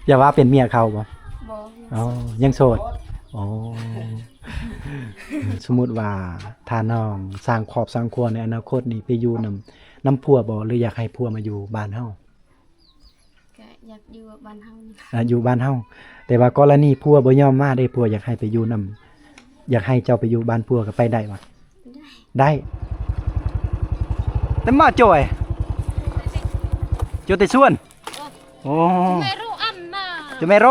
ຢ່າວ່າເປັນເມຍເຂົາບໍ່? ບໍ່ ອໍ ຍັງໂສດ. ອໍ ສົມມຸດວ່າຖ້ານ້ອງສ້າງຄອບສ້າງຄົວໃນອະນາຄົດນີ້ ໄປຢູ່ນຳ ນຳຜົວບໍ່ ຫຼື ຢາກໃຫ້ຜົວມາຢູ່ບ້ານເຮົາ? ກະຢາກຢູ່ບ້ານເຮົານີ້ ອ່າ ຢູ່ບ້ານເຮົາ. ແຕ່ວ່າກໍລະນີຜົວບໍ່ຍອມມາເດ້ ຜົວຢາກໃຫ້ໄປຢູ່ນຳ ຢາກໃຫ້ເຈົ້າໄປຢູ່ບ້ານຜົວ ກໍໄປໄດ້ບໍ່? ໄດ້ ໄດ້. ແຕ່ມາຈ່ອຍ ຈ່ອຍແຕ່ສວນ. ໂອ້ ຈະແມ່ໂຣ.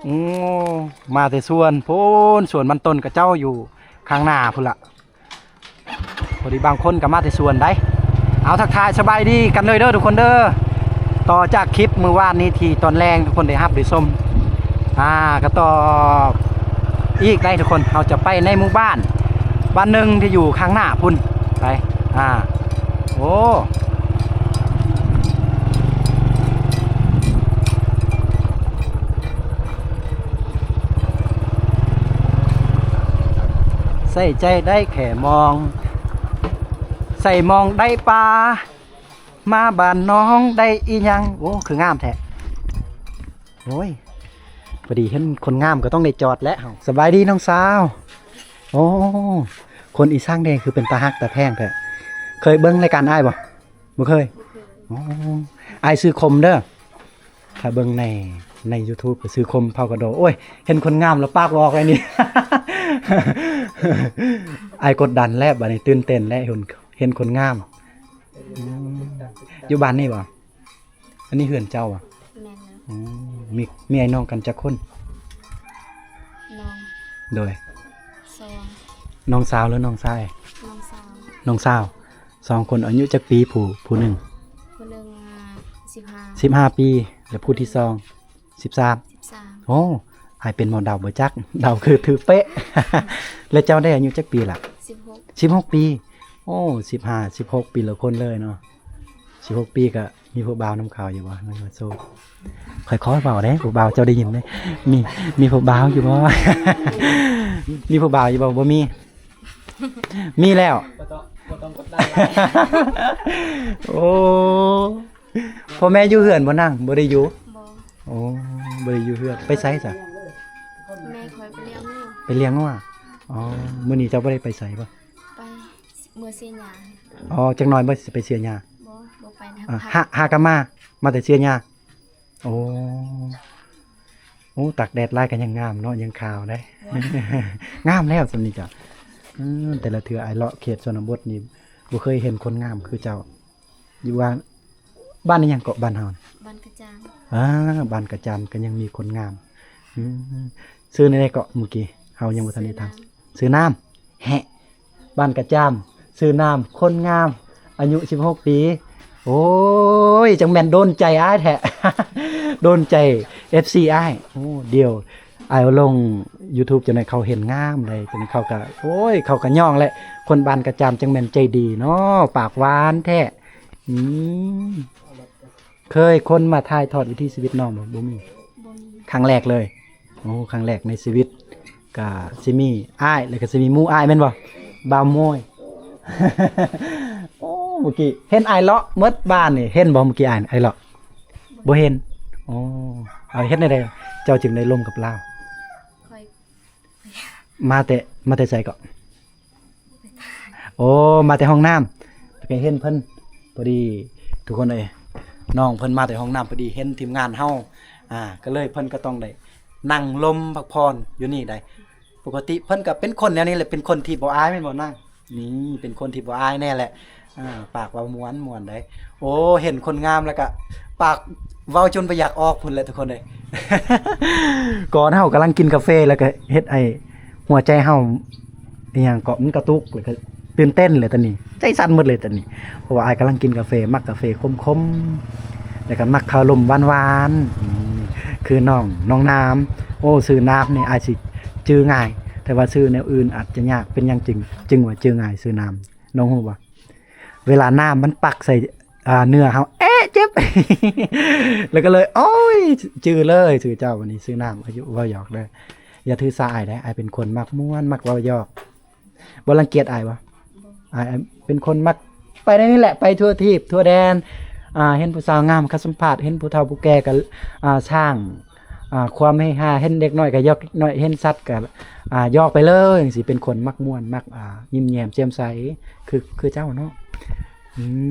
ໂອ້ ມາແຕ່ສວນພຸ້ນ ສວນມັນຕົ້ນຂະເຈົ້າຢູ່ຂ້າງໜ້າພຸ້ນລະ. ພໍດີບາງຄົນກໍມາແຕ່ສວນໄດ໋. ເອົາ ທັກທາຍສະບາຍດີກັນເລີຍເດີທຸກຄົນເດີ. ຕໍ່ຈາກຄລິບມື້ວານນີ້ທີ່ຕອນແລງທຸກຄົນໄດ້ຮັບໄດ້ຊົມ ອ່າ ກໍຕໍ່ອີກໄດ໋ທຸກຄົນ. ເຮົາຈະໄປໃນໝູ່ບ້ານ ບ້ານໜຶ່ງທີ່ຢູ່ຂ້າງໜ້າພຸ້ນໄດ໋. ອ່າ ໂອ້ ໃສ່ໃຈໄດ້ແຄ່ມອງ ໃສ່ມອງໄດ້ປາ ມາບ້ານນ້ອງໄດ້ອີ່ຫຍັງ. ໂອ້ ຄືງາມແທ້. ໂອ້ຍ ພໍດີເຫັນຄົນງາມກໍຕ້ອງໄດ້ຈອດແຫຼະເຮົາ. ສະບາຍດີນ້ອງສາວ. ໂອ້ ຄົນອີສັງເດ້ ຄືເປັນຕາຮັກຕາແພງແທ້. ເຄີຍເບິ່ງລາຍການອ້າຍບໍ່? ບໍ່ເຄີຍ. ບໍ່ເຄີຍ. ອໍ ອ້າຍຊື່ຄົມເດີ. ຖ້າເບິ່ງໃນ ໃນຢູທູບກໍຊື່ຄົມເຜົ່າກະໂດ. ໂອ້ຍ ເຫັນຄົນງາມແລ້ວປາກບໍ່ອອກແລ້ວນີ້. ອ້າຍກົດດັນແລ້ວ ບາດນີ້ຕື່ນເຕັ້ນແລ້ວ ເຫັນ ເຫັນຄົນງາມ. ອືມ ຢູ່ບ້ານນີ້ບໍ່? ອັນນີ້ເຮືອນເຈົ້າບໍ່? ແມ່ນແລ້ວ. ອືມ ມີ ມີອ້າຍນ້ອງກັນຈັກຄົນ? ນ້ອງ ໂດຍ ສອງ ນ້ອງສາວ ຫຼື ນ້ອງຊາຍ? ນ້ອງສາວ. ນ້ອງສາວ ສອງຄົນ. ອາຍຸຈັກປີ ຜູ້ ຜູ້ໜຶ່ງ? ຜູ້ໜຶ່ງ ອ່າ ສິບຫ້າ ສິບຫ້າປີ ແລະ ຜູ້ທີສອງ ສິບສາມ ສິບສາມ. ໂອ້ ອ້າຍເປັນໝໍເດົາບໍ່ຈັກ ເດົາຄືຖືເປະ. ແລະເຈົ້າໄດ້ອາຍຸຈັກປີລະ? ສິບຫົກ ສິບຫົກປີ. ໂອ້ ສິບຫ້າ ສິບຫົກປີລະຄົນເລີຍເນາະ. ສິບຫົກປີກະ ມີຜູ້ບ່າວນຳເຂົາຢູ່ບໍ່? ຍັງໂສດ. ຄ່ອຍໆເວົ້າເດ້ ຜູ້ບ່າວເຈົ້າໄດ້ຍິນເດ້. ມີ ມີຜູ້ບ່າວຢູ່ບໍ່? ມີຜູ້ບ່າວຢູ່ບໍ່? ບໍ່ມີ. ມີແລ້ວ. ບໍ່ຕ້ອງ ບໍ່ຕ້ອງກົດດັນຫຼາຍ. ໂອ້ ພໍ່ແມ່ຢູ່ເຮືອນບໍ່ນາງ? ບໍ່ໄດ້ຢູ່. ບໍ່. ໂອ້ ບໍ່ໄດ້ຢູ່ເຮືອນ. ໄປໃສຊະ? ແມ່ຂ້ອຍໄປລ້ຽງງົວ. ໄປລ້ຽງງົວ. ອໍ ມື້ນີ້ເຈົ້າບໍ່ໄດ້ໄປໃສບໍ່? ໄປ ເມືອເສຍຫຍ້າ. ອໍ ຈັກໜ່ອຍບໍ່ ຊິໄປເສຍຫຍ້າ? ບໍ່ ບໍ່ໄປນະ. ຫາ ຫາກັບມາ ມາແຕ່ເສຍຫຍ້າ. ໂອ້ ໂອ້ ຕາກແດດຫຼາຍກໍຍັງງາມເນາະ ຍັງຂາວໄດ໋. ງາມແລ້ວສ່ຳນີ້ກະ. ເອີ ແຕ່ລະເທື່ອອ້າຍເລາະເຂດຊົນນະບົດນີ້ ບໍ່ເຄີຍເຫັນຄົນງາມຄືເຈົ້າ. ຢູ່ບ້ານ ບ້ານອີ່ຫຍັງເກາະ ບ້ານເຮົາ? ບ້ານກະຈາມ. ອ່າ ບ້ານກະຈາມກໍຍັງມີຄົນງາມ. ອືມ ຊື່ແນວໃດເກາະ ມື້ກີ້ເຮົາຍັງບໍ່ທັນໄດ້ຖາມ? ຊື່ນ້ຳ. ຊື່ນ້ຳ. ແຮະ ບ້ານກະຈາມ ຊື່ນ້ຳ ຄົນງາມ ອາຍຸສິບຫົກປີ. ໂອ້ຍ ຈັ່ງແມ່ນໂດນໃຈອ້າຍແທ້ ໂດນໃຈເອັຟຊີອ້າຍ. ໂອ້ ດຽວອ້າຍເອົາລົງຢູທູບ ຈັ່ງໃດເຂົາເຫັນງາມໃດ໋ ຈັ່ງເຂົາກະ ໂອ້ຍ ເຂົາກະຍ້ອງແຫຼະ. ຄົນບ້ານກະຈາມຈັ່ງແມ່ນໃຈດີເນາະ ປາກຫວານແທ້. ອືມ ເຄີຍຄົນມາຖ່າຍທອດວິຖີຊີວິດນ້ອງບໍ່? ບໍ່ມີ. ບໍ່ມີ. ຄັ້ງແລກເລີຍ. ໂອ້ ຄັ້ງແລກໃນຊີວິດ ກະຊິມີອ້າຍ ແລ້ວກະຊິມີໝູ່ອ້າຍແມ່ນບໍ່? ບ່າວໂມຍ. ໂອ້ ມື້ກີ້ເຫັນອ້າຍເລາະໝົດບ້ານນີ້ ເຫັນບໍ່? ມື້ກີ້ອ້າຍ ອ້າຍເລາະ ບໍ່ເຫັນ. ໂອ້ ເອົາ ເຮັດແນວໃດເຈົ້າຈຶ່ງໄດ້ລົມກັບລາວ? ຂ້ອຍ ມາແຕ່ ມາແຕ່ໃສເກາະ? ໂອ້ ມາແຕ່ຫ້ອງນ້ຳ ແລ້ວກໍເຫັນເພິ່ນ ພໍດີທຸກຄົນເອີຍ ນ້ອງເພິ່ນມາແຕ່ຫ້ອງນ້ຳ ພໍດີເຫັນທີມງານເຮົາ ອ່າ ກໍເລີຍເພິ່ນກໍຕ້ອງໄດ້ນັ່ງລົມພັກຜ່ອນຢູ່ນີ້ໄດ໋. ປົກກະຕິເພິ່ນກໍເປັນຄົນແນວນີ້ແຫຼະ ເປັນຄົນທີ່ບໍ່ອາຍແມ່ນບໍ່ນາງ? ນີ້ເປັນຄົນທີ່ບໍ່ອາຍແນ່ແຫຼະ. ອ່າ ປາກເວົ້າມ່ວນມ່ວນໄດ໋. ໂອ້ ເຫັນຄົນງາມແລ້ວກະປາກເວົ້າຈົນບໍ່ຢາກອອກພຸ້ນແຫຼະທຸກຄົນເອີຍ. ກ່ອນເຮົາກຳລັງກິນກາເຟ ແລ້ວກະເຮັດໃຫ້ຫົວໃຈເຮົາ ອີ່ຫຍັງເກາະ ມັນກະຕຸກ ແລ້ວກະຕື່ນເຕັ້ນເລີຍຕອນນີ້ ໃຈສັ່ນໝົດເລີຍຕອນນີ້. ເພາະວ່າອ້າຍກຳລັງກິນກາເຟ ມັກກາເຟຂົມໆ ແລ້ວກະມັກຄາລົມຫວານໆ ອືມ ຄືນ້ອງ ນ້ອງນ້ຳ. ໂອ້ ຊື່ນ້ຳນີ້ອ້າຍຊິຈື່ງ່າຍ ແຕ່ວ່າຊື່ແນວອື່ນອາດຈະຍາກ. ເປັນຫຍັງຈຶ່ງ ຈຶ່ງວ່າຈື່ງ່າຍຊື່ນ້ຳ ນ້ອງຮູ້ບໍ່? ເວລານ້ຳມັນປັກໃສ່ ອ່າ ເນື້ອເຮົາ ເອະ ເຈັບ ແລ້ວກໍເລີຍ ໂອ້ຍ ຈື່ເລີຍຊື່ເຈົ້າ ບັດນີ້ຊື່ນ້ຳ ອາຍຸ ເວົ້າຫຍອກເດີ ຢ່າຖືສາອ້າຍເດີ. ອ້າຍເປັນຄົນມັກມ່ວນ ມັກເວົ້າຫຍອກ. ບໍ່ລັງກຽດອ້າຍບໍ່? ບໍ່. ອ້າຍ ອ້າຍເປັນຄົນມັກໄປໃນນີ້ແຫຼະ ໄປທົ່ວທີບທົ່ວແດນ ອ່າ ເຫັນຜູ້ສາວງາມກໍສຳພາດ ເຫັນຜູ້ເຖົ້າຜູ້ແກ່ກໍ ອ່າ ສ້າງ ອ່າ ຄວາມເຮຮາ ເຫັນເດັກນ້ອຍກໍຢອກເດັກນ້ອຍ ເຫັນສັດກໍ ອ່າ ຢອກໄປເລີຍ ຈັ່ງຊີ້ ເປັນຄົນມັກມ່ວນ ມັກ ອ່າ ຍິ້ມແຍ້ມແຈ່ມໃສ ຄື ຄືເຈົ້າເນາະ. ອື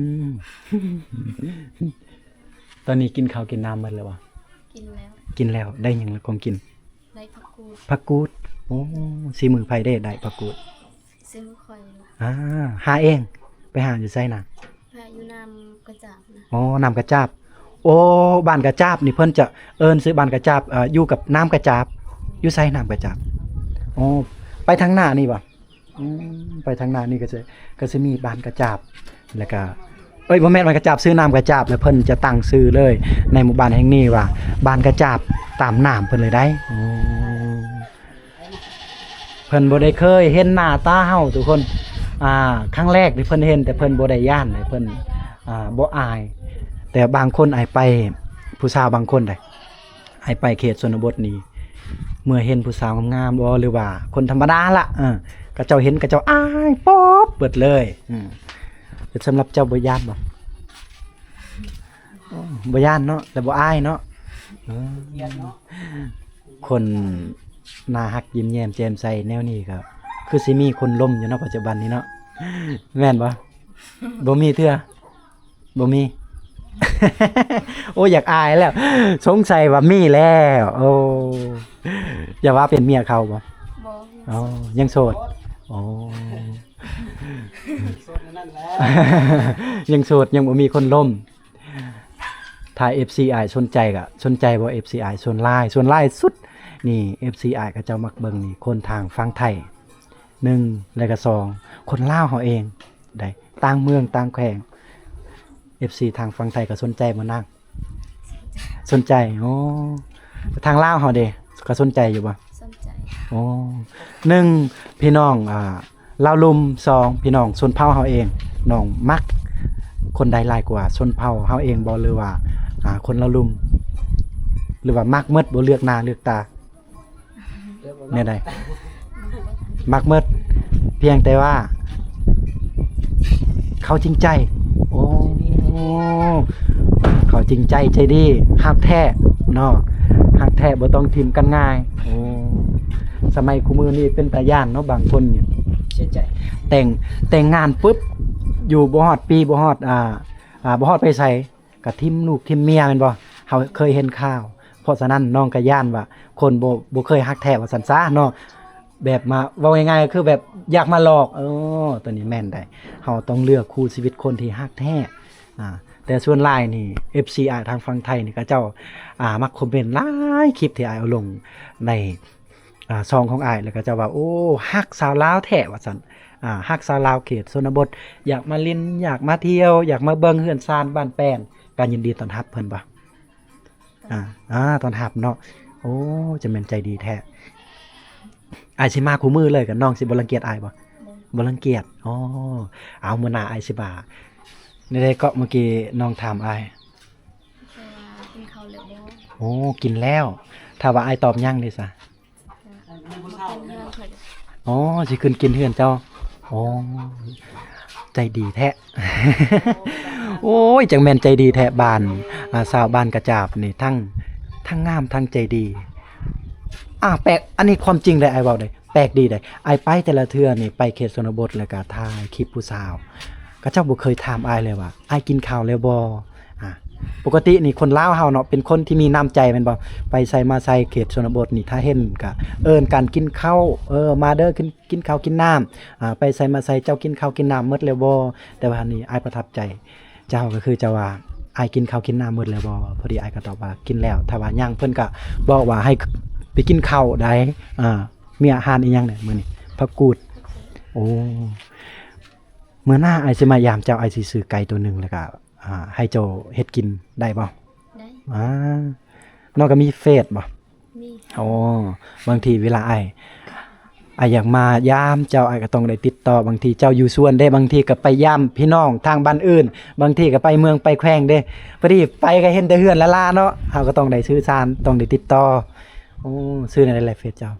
ມ ຕອນນີ້ກິນເຂົ້າກິນນ້ຳໝົດແລ້ວບໍ່? ກິນແລ້ວ. ກິນແລ້ວ ໄດ້ຫຍັງລະຂອງກິນ? ໄດ້ຜັກກູດ. ຜັກກູດ ໂອ້ ສີມືໃຜເດ້ໄດ້ຜັກກູດ? ຊື້ຂ້ອຍ. ອ່າ ຫາເອງ? ໄປຫາຢູ່ໃສນະ? ຫາຢູ່ນ້ຳກະຈາບນະ. ອໍ ນ້ຳກະຈາບ. ໂອ້ ບ້ານກະຈາບນີ້ເພິ່ນຈະເອີ້ນຊື່ບ້ານກະຈາບ ເອີ ຢູ່ກັບນ້ຳກະຈາບ. ຢູ່ໃສນ້ຳກະຈາບ? ອໍ ໄປທາງໜ້ານີ້ບໍ່? ອືມ ໄປທາງໜ້ານີ້ກໍຈະ ກໍຊິມີບ້ານກະຈາບ ແລ້ວກະ ເອີຍ ບໍ່ແມ່ນບ້ານກະຈາບ ຊື່ນ້ຳກະຈາບ ແລ້ວເພິ່ນຈະຕັ້ງຊື່ເລີຍໃນໝູ່ບ້ານແຫ່ງນີ້ວ່າ ບ້ານກະຈາບ ຕາມນ້ຳເພິ່ນເລີຍໄດ໋. ໂອ້ ເພິ່ນບໍ່ໄດ້ເຄີຍເຫັນໜ້າຕາເຮົາທຸກຄົນ ອ່າ ຄັ້ງແລກທີ່ເພິ່ນເຫັນ ແຕ່ເພິ່ນບໍ່ໄດ້ຢ້ານ ເພິ່ນ ອ່າ ບໍ່ອາຍ. ແຕ່ບາງຄົນ ອ້າຍໄປ ຜູ້ສາວບາງຄົນໃດ໋ ອ້າຍໄປເຂດຊົນນະບົດນີ້ ເມື່ອເຫັນຜູ້ສາວງາມໆ ບໍ່ ຫຼືວ່າຄົນທຳມະດາລະ ເອີ ເຂົາເຈົ້າເຫັນ ເຂົາເຈົ້າອາຍປອບເບິດເລີຍ. ອືມ ແຕ່ສຳລັບເຈົ້າບໍ່ຢ້ານບໍ່? ໂອ້ ບໍ່ຢ້ານເນາະ ແລະບໍ່ອາຍເນາະ. ເອີ ຄົນໜ້າຮັກ ຍິ້ມແຍ້ມແຈ່ມໃສແນວນີ້ກໍຄືຊິມີຄົນລົມຢູ່ເນາະ ປັດຈຸບັນນີ້ເນາະ ແມ່ນບໍ່? ບໍ່ມີເທື່ອ ບໍ່ມີ. ໂອ້ ຢາກອາຍແລ້ວ ສົງໄສວ່າມີແລ້ວ. ໂອ້ ຢ່າວ່າເປັນເມຍເຂົາບໍ່? ບໍ່. ອໍ ຍັງໂສດ. ອໍ ໂສດນັ້ນແຫຼະ ຍັງໂສດ ຍັງບໍ່ມີຄົນລົມ. ຖ້າເອັຟຊີອ້າຍສົນໃຈກໍສົນໃຈບໍ່ ເອັຟຊີອ້າຍ? ສ່ວນຫຼາຍ ສ່ວນຫຼາຍສຸດນີ້ ເອັຟຊີອ້າຍເຂົາເຈົ້າມັກເບິ່ງນີ້ ຄົນທາງຝັ່ງໄທ ໜຶ່ງ ແລະກະສອງ ຄົນລາວເຮົາເອງໃດ໋ ຕ່າງເມືອງຕ່າງແຂວງ ເອັຟຊີທາງຝັ່ງໄທກໍສົນໃຈບໍ່ນາງ? ສົນໃຈ. ໂອ້ ທາງລາວເຮົາເດ ກໍສົນໃຈຢູ່ບໍ່? ສົນໃຈ. ໂອ້ ໜຶ່ງ ພີ່ນ້ອງ ອ່າ ລາວລຸ່ມ ສອງ ພີ່ນ້ອງຊົນເຜົ່າເຮົາເອງ ນ້ອງມັກຄົນໃດຫຼາຍກວ່າ ຊົນເຜົ່າເຮົາເອງບໍ່ ຫຼືວ່າ ອ່າ ຄົນລາວລຸ່ມ ຫຼືວ່າມັກໝົດ ບໍ່ເລືອກໜ້າເລືອກຕາ? ແນວໃດ? ມັກໝົດ ພຽງແຕ່ວ່າເຂົາຈິງໃຈ. ໂອ້ ເຂົາຈິງໃຈ ໃຈດີ ຮັກແທ້ເນາະ ຮັກແທ້ບໍ່ຕ້ອງຖິ້ມກັນງ່າຍ. ໂອ້ ສະໄໝຄູ່ມື້ນີ້ເປັນຕາຢ້ານເນາະ ບາງຄົນນີ້ ເສຍໃຈ ແຕ່ງ ແຕ່ງງານປຶບ ຢູ່ບໍ່ຮອດປີ ບໍ່ຮອດ ອ່າ ອ່າ ບໍ່ຮອດໄປໃສ ກະຖິ້ມລູກຖິ້ມເມຍແມ່ນບໍ່? ເຮົາເຄີຍເຫັນຂ່າວ. ເພາະສະນັ້ນນ້ອງກະຢ້ານວ່າຄົນບໍ່ ບໍ່ເຄີຍຮັກແທ້ວ່າຊັ້ນຊະເນາະ ແບບມາ ເວົ້າງ່າຍໆ ກໍຄືແບບຢາກມາຫຼອກ. ເອີ ໂຕນີ້ແມ່ນໄດ໋ ເຮົາຕ້ອງເລືອກຄູ່ຊີວິດຄົນທີ່ຮັກແທ້. ອ່າ ແຕ່ສ່ວນຫຼາຍນີ້ ເອັຟຊີອ້າຍທາງຝັ່ງໄທນີ້ ເຂົາເຈົ້າ ອ່າ ມັກຄອມເມັນຫຼາຍຄລິບທີ່ອ້າຍເອົາລົງໃນ ອ່າ ຊ່ອງຂອງອ້າຍ ແລ້ວເຂົາເຈົ້າວ່າ ໂອ້ ຮັກສາວລາວແທ້ວ່າຊັ້ນ. ອ່າ ຮັກສາວລາວເຂດຊົນນະບົດ ຢາກມາຫຼິ້ນ ຢາກມາທ່ຽວ ຢາກມາເບິ່ງເຮືອນຊານບ້ານແປ້ນ ກໍຍິນດີຕ້ອນຮັບເພິ່ນບໍ່? ອ່າ ອ່າ ຕ້ອນຮັບເນາະ. ໂອ້ ຈະແມ່ນໃຈດີແທ້. ອ້າຍຊິມາຄູ່ມື້ເລີຍ ກໍນ້ອງຊິບໍ່ລັງກຽດອ້າຍບໍ່? ບໍ່ ບໍ່ລັງກຽດ. ອໍ ເອົາ ມື້ໜ້າອ້າຍຊິມາ. ແນວໃດເກາະ ເມື່ອກີ້ນ້ອງຖາມອ້າຍ? ແຕ່ວ່າກິນເຂົ້າແລ້ວບໍ່? ໂອ້ ກິນແລ້ວ. ຖ້າວ່າອ້າຍຕອບຍັງເດຊະ? ອໍ ຊິຂຶ້ນກິນເຮືອນເຈົ້າ. ອໍ ໃຈດີແທ້. ໂອ້ຍ ຈັ່ງແມ່ນໃຈດີແທ້ ບ້ານ ອ່າ ຊາວບ້ານກະຈາບນີ້ ທັງ ທັງງາມ ທັງໃຈດີ. ອ່າ ແປກ ອັນນີ້ຄວາມຈິງເດ້ ອ້າຍເວົ້າເດ້ ແປກດີເດ້. ອ້າຍໄປແຕ່ລະເທື່ອນີ້ ໄປເຂດຊົນນະບົດ ແລ້ວກະຖ່າຍຄລິບຜູ້ສາວ ເຂົາເຈົ້າບໍ່ເຄີຍຖາມອ້າຍເລີຍວ່າ ອ້າຍກິນເຂົ້າແລ້ວບໍ່? ອ່າ ປົກກະຕິນີ້ຄົນລາວເຮົາເນາະ ເປັນຄົນທີ່ມີນ້ຳໃຈແມ່ນບໍ່? ໄປໃສມາໃສເຂດຊົນນະບົດນີ້ ຖ້າເຫັນກະເອີ້ນກັນກິນເຂົ້າ ເອີ ມາເດີ ກິນ ກິນເຂົ້າກິນນ້ຳ ອ່າ ໄປໃສມາໃສເຈົ້າກິນເຂົ້າກິນນ້ຳໝົດແລ້ວບໍ່? ແຕ່ວ່ານີ້ອ້າຍປະທັບໃຈເຈົ້າ ກໍຄືເຈົ້າວ່າ ອ້າຍກິນເຂົ້າກິນນ້ຳໝົດແລ້ວບໍ່? ພໍດີອ້າຍກໍຕອບວ່າກິນແລ້ວ. ຖ້າວ່າຍັງ ເພິ່ນກໍບອກວ່າໃຫ້ໄປກິນເຂົ້າໃດ໋. ອ່າ ມີອາຫານອີ່ຫຍັງແດ່ມື້ນີ້? ຜັກກູດ. ໂອ້ ມື້ໜ້າອ້າຍຊິມາຢາມເຈົ້າ ອ້າຍຊິຊື້ໄກ່ໂຕໜຶ່ງ ແລ້ວກໍ ອ່າ ໃຫ້ເຈົ້າເຮັດກິນໄດ້ບໍ່? ໄດ້. ອ່າ ນ້ອງກໍມີເຟສບໍ່? ມີ. ໂອ້ ບາງທີເວລາອ້າຍ ອ້າຍຢາກມາຢາມເຈົ້າ ອ້າຍກໍຕ້ອງໄດ້ຕິດຕໍ່. ບາງທີເຈົ້າຢູ່ສວນເດ້ ບາງທີກໍໄປຢາມພີ່ນ້ອງທາງບ້ານອື່ນ ບາງທີກໍໄປເມືອງໄປແຂວງເດ້. ພໍດີໄປກໍເຫັນແຕ່ເຮືອນລະລາເນາະ ເຮົາກໍຕ້ອງໄດ້ສື່ສານ ຕ້ອງໄດ້ຕິດຕໍ່. ໂອ້ ຊື່ແນວໃດແຫຼະເຟສເຈົ້າ?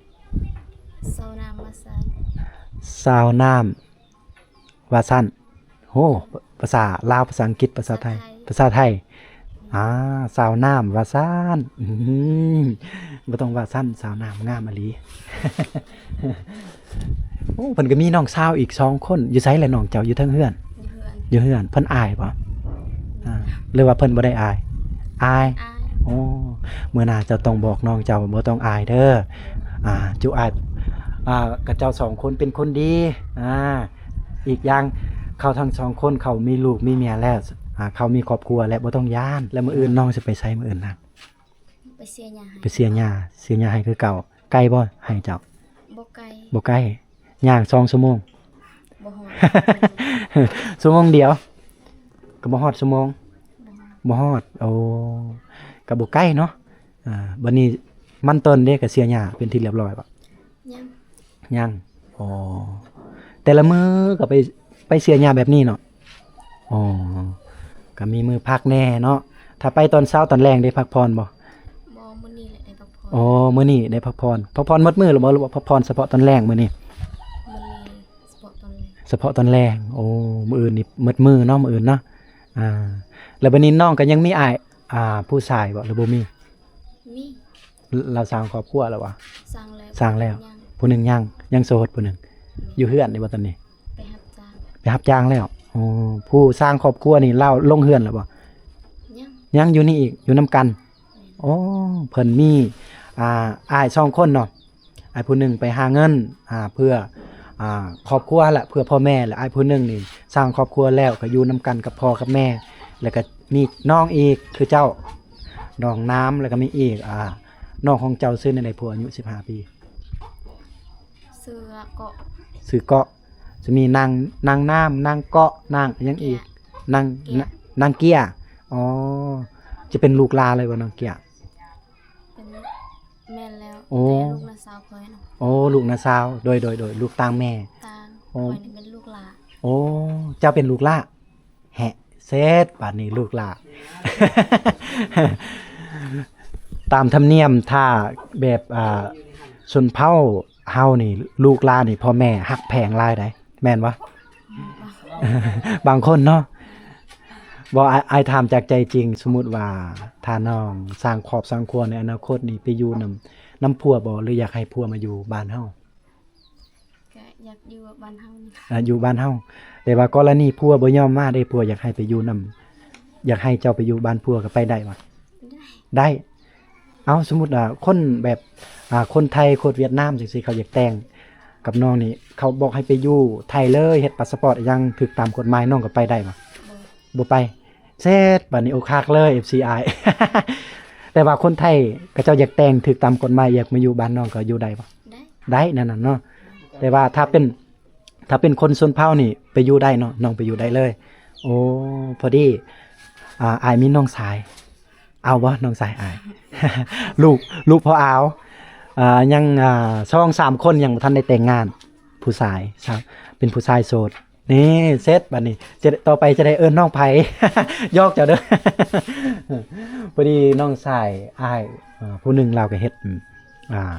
ຊາວນ້ຳ ວ່າຊັ້ນ. ຊາວນ້ຳ ວ່າຊັ້ນ. ໂຫ ພາສາລາວ ພາສາອັງກິດ ພາສາໄທ? ພາສາໄທ. ອ່າ ສາວນ້ຳວ່າຊັ້ນ. ອືມ ບໍ່ຕ້ອງວ່າຊັ້ນ ສາວນ້ຳງາມອີ່ຫຼີ. ໂອ້ ເພິ່ນກໍມີນ້ອງສາວອີກສອງຄົນ. ຢູ່ໃສລະນ້ອງເຈົ້າ? ຢູ່ເທິງເຮືອນ? ຢູ່ເຮືອນ. ຢູ່ເຮືອນ. ເພິ່ນອາຍບໍ່? ອ່າ ຫຼືວ່າເພິ່ນບໍ່ໄດ້ອາຍ? ອາຍ. ອາຍ. ໂອ້ ມື້ໜ້າເຈົ້າຕ້ອງບອກນ້ອງເຈົ້າ ບໍ່ຕ້ອງອາຍເດີ. ອ່າ ຈຸອາຍ ອ່າ ກະເຈົ້າສອງຄົນເປັນຄົນດີ. ອ່າ ອີກຢ່າງເຂົາທັງສອງຄົນເຂົາມີລູກມີເມຍແລ້ວ. ອ່າ ເຂົາມີຄອບຄົວແລ້ວ ບໍ່ຕ້ອງຢ້ານ. ແລ້ວມື້ອື່ນນ້ອງຊິໄປໃສ? ມື້ອື່ນນະ ໄປເສຍຫຍ້າໃຫ້. ໄປເສຍຫຍ້າ. ເສຍຫຍ້າໃຫ້ຄືເກົ່າ. ໄກບໍ່ໄຮ່ເຈົ້າ? ບໍ່ໄກ. ບໍ່ໄກ. ຍ່າງສອງຊົ່ວໂມງ? ບໍ່ຮອດ. ຊົ່ວໂມງດຽວ? ກໍບໍ່ຮອດຊົ່ວໂມງ. ບໍ່ຮອດ. ບໍ່ຮອດ. ໂອ້ ກໍບໍ່ໄກເນາະ. ອ່າ ບັດນີ້ມັນຕົ້ນເດ້ ກໍເສຍຫຍ້າເປັນທີ່ລຽບຮ້ອຍບໍ່? ຍັງ. ຍັງ. ອໍ ແຕ່ລະມື້ກໍໄປ ໄປເສຍຫຍ້າແບບນີ້ເນາະ? ອໍ ກໍມີມື້ພັກແດ່ເນາະ. ຖ້າໄປຕອນເຊົ້າຕອນແລງໄດ້ພັກຜ່ອນບໍ່? ບໍ່ ມື້ນີ້ແຫຼະໄດ້ພັກຜ່ອນ. ອໍ ມື້ນີ້ໄດ້ພັກຜ່ອນ. ພັກຜ່ອນໝົດມື້ຫຼືບໍ່ ຫຼືວ່າພັກຜ່ອນສະເພາະຕອນແລງມື້ນີ້? ມື້ນີ້ສະເພາະຕອນແລງ. ສະເພາະຕອນແລງ. ໂອ້ ມື້ອື່ນນີ້ໝົດມື້ເນາະ ມື້ອື່ນເນາະ. ອ່າ ແລ້ວບັດນີ້ນ້ອງກໍຍັງມີອ້າຍ ອ່າ ຜູ້ຊາຍບໍ່ ຫຼືບໍ່ມີ? ມີ. ລາວສ້າງຄອບຄົວແລ້ວບໍ່? ສ້າງແລ້ວ. ສ້າງແລ້ວ. ຜູ້ໜຶ່ງຍັງ. ຜູ້ໜຶ່ງຍັງ ຍັງໂສດຜູ້ໜຶ່ງ. ແມ່ນ. ຢູ່ເຮືອນນີ້ບໍ່ຕອນນີ້? ໄປຮັບຈ້າງ. ໄປຮັບຈ້າງແລ້ວ. ໂອ້ ຜູ້ສ້າງຄອບຄົວນີ້ລາວລົງເຮືອນແລ້ວບໍ່? ຍັງ. ຍັງຢູ່ນີ້ອີກ ຢູ່ນຳກັນ. ແມ່ນ. ໂອ້ ເພິ່ນມີ ອ່າ ອ້າຍສອງຄົນເນາະ. ອ້າຍຜູ້ໜຶ່ງໄປຫາເງິນ ອ່າ ເພື່ອ ອ່າ ຄອບຄົວແຫຼະ ເພື່ອພໍ່ແມ່ ແລະ ອ້າຍຜູ້ໜຶ່ງນີ້ສ້າງຄອບຄົວແລ້ວ ກໍຢູ່ນຳກັນກັບພໍ່ກັບແມ່ ແລ້ວກໍມີນ້ອງອີກຄືເຈົ້າ ນ້ອງນ້ຳ ແລ້ວກໍມີອີກ ອ່າ ນ້ອງຂອງເຈົ້າຊື່ແນວໃດ? ຜູ້ອາຍຸສິບຫ້າປີ. ຊື່ເກາະ. ຊື່ເກາະ. ຈະມີນາງ ນາງນ້ຳ ນາງເກາະ ນາງຫຍັງອີກ? ນາງ ນາງເກຍ. ອໍ ຈະເປັນລູກຫຼ້າເລີຍບໍ່ ນ້ອງເກຍ? ເປັນ ແມ່ນແລ້ວ. ໂອ້ ແຕ່ລູກນ້າສາວຂ້ອຍເນາະ. ໂອ້ ລູກນ້າສາວ. ໂດຍ ໂດຍ ໂດຍ ລູກຕ່າງແມ່. ຕ່າງ. ໂອ້ ຂ້ອຍນີ້ເປັນລູກຫຼ້າ. ໂອ້ ເຈົ້າເປັນລູກຫຼ້າ. ແຮະ ເສັດ ບາດນີ້ລູກຫຼ້າ. ຕາມທຳນຽມ ຖ້າແບບ ອ່າ ຊົນເຜົ່າເຮົານີ້ ລູກຫຼ້ານີ້ ພໍ່ແມ່ຮັກແພງຫຼາຍໃດ໋ ແມ່ນບໍ່? ບາງຄົນເນາະ. ບໍ່ ອ້າຍ ອ້າຍຖາມຈາກໃຈຈິງ, ສົມມຸດວ່າຖ້ານ້ອງສ້າງຄອບສ້າງຄົວໃນອະນາຄົດນີ້ ໄປຢູ່ນຳ ນຳຜົວບໍ່ ຫຼືຢາກໃຫ້ຜົວມາຢູ່ບ້ານເຮົາ? ກະຢາກຢູ່ບ້ານເຮົານີ້. ອ່າ ຢູ່ບ້ານເຮົາ. ແຕ່ວ່າກໍລະນີຜົວບໍ່ຍອມມາເດ້, ຜົວຢາກໃຫ້ໄປຢູ່ນຳ ຢາກໃຫ້ເຈົ້າໄປຢູ່ບ້ານຜົວ ກໍໄປໄດ້ບໍ່? ໄດ້. ໄດ້. ເອົາ ສົມມຸດວ່າຄົນແບບ ອ່າ ຄົນໄທ ຄົນຫວຽດນາມ ຈັ່ງຊີ້ ເຂົາຢາກແຕ່ງກັບນ້ອງນີ້ ເຂົາບອກໃຫ້ໄປຢູ່ໄທເລີຍ ເຮັດພາສະປອດອີ່ຫຍັງ ຖືກຕາມກົດໝາຍ ນ້ອງກໍໄປໄດ້ບໍ່? ບໍ່. ບໍ່ໄປ. ເສັດ ບາດນີ້ອົກຫັກເລີຍ ເອັຟຊີອ້າຍ. ແຕ່ວ່າຄົນໄທເຂົາເຈົ້າຢາກແຕ່ງ ຖືກຕາມກົດໝາຍ ຢາກມາຢູ່ບ້ານນ້ອງ ກໍຢູ່ໄດ້ບໍ່? ໄດ້. ໄດ້ ແນວນັ້ນເນາະ. ແຕ່ວ່າຖ້າເປັນ ຖ້າເປັນຄົນຊົນເຜົ່ານີ້ໄປຢູ່ໄດ້ເນາະ ນ້ອງໄປຢູ່ໄດ້ເລີຍ. ໂອ້ ພໍດີ ອ່າ ອ້າຍມີນ້ອງຊາຍ ເອົາບໍ່ ນ້ອງຊາຍອ້າຍ? ລູກ ລູກພໍ່ອາວ ອ່າ ຍັງ ອ່າ ສອງສາມຄົນ ຍັງບໍ່ທັນໄດ້ແຕ່ງງານ ຜູ້ຊາຍ ເປັນຜູ້ຊາຍໂສດ. ນີ້ ເສັດ ບາດນີ້ ຈະ ຕໍ່ໄປຈະໄດ້ເອີ້ນນ້ອງໃຜ? ຫຍອກເຈົ້າເດີ. ພໍດີນ້ອງຊາຍອ້າຍ ເອີ ຜູ້ໜຶ່ງລາວກໍເຮັດ ອ່າ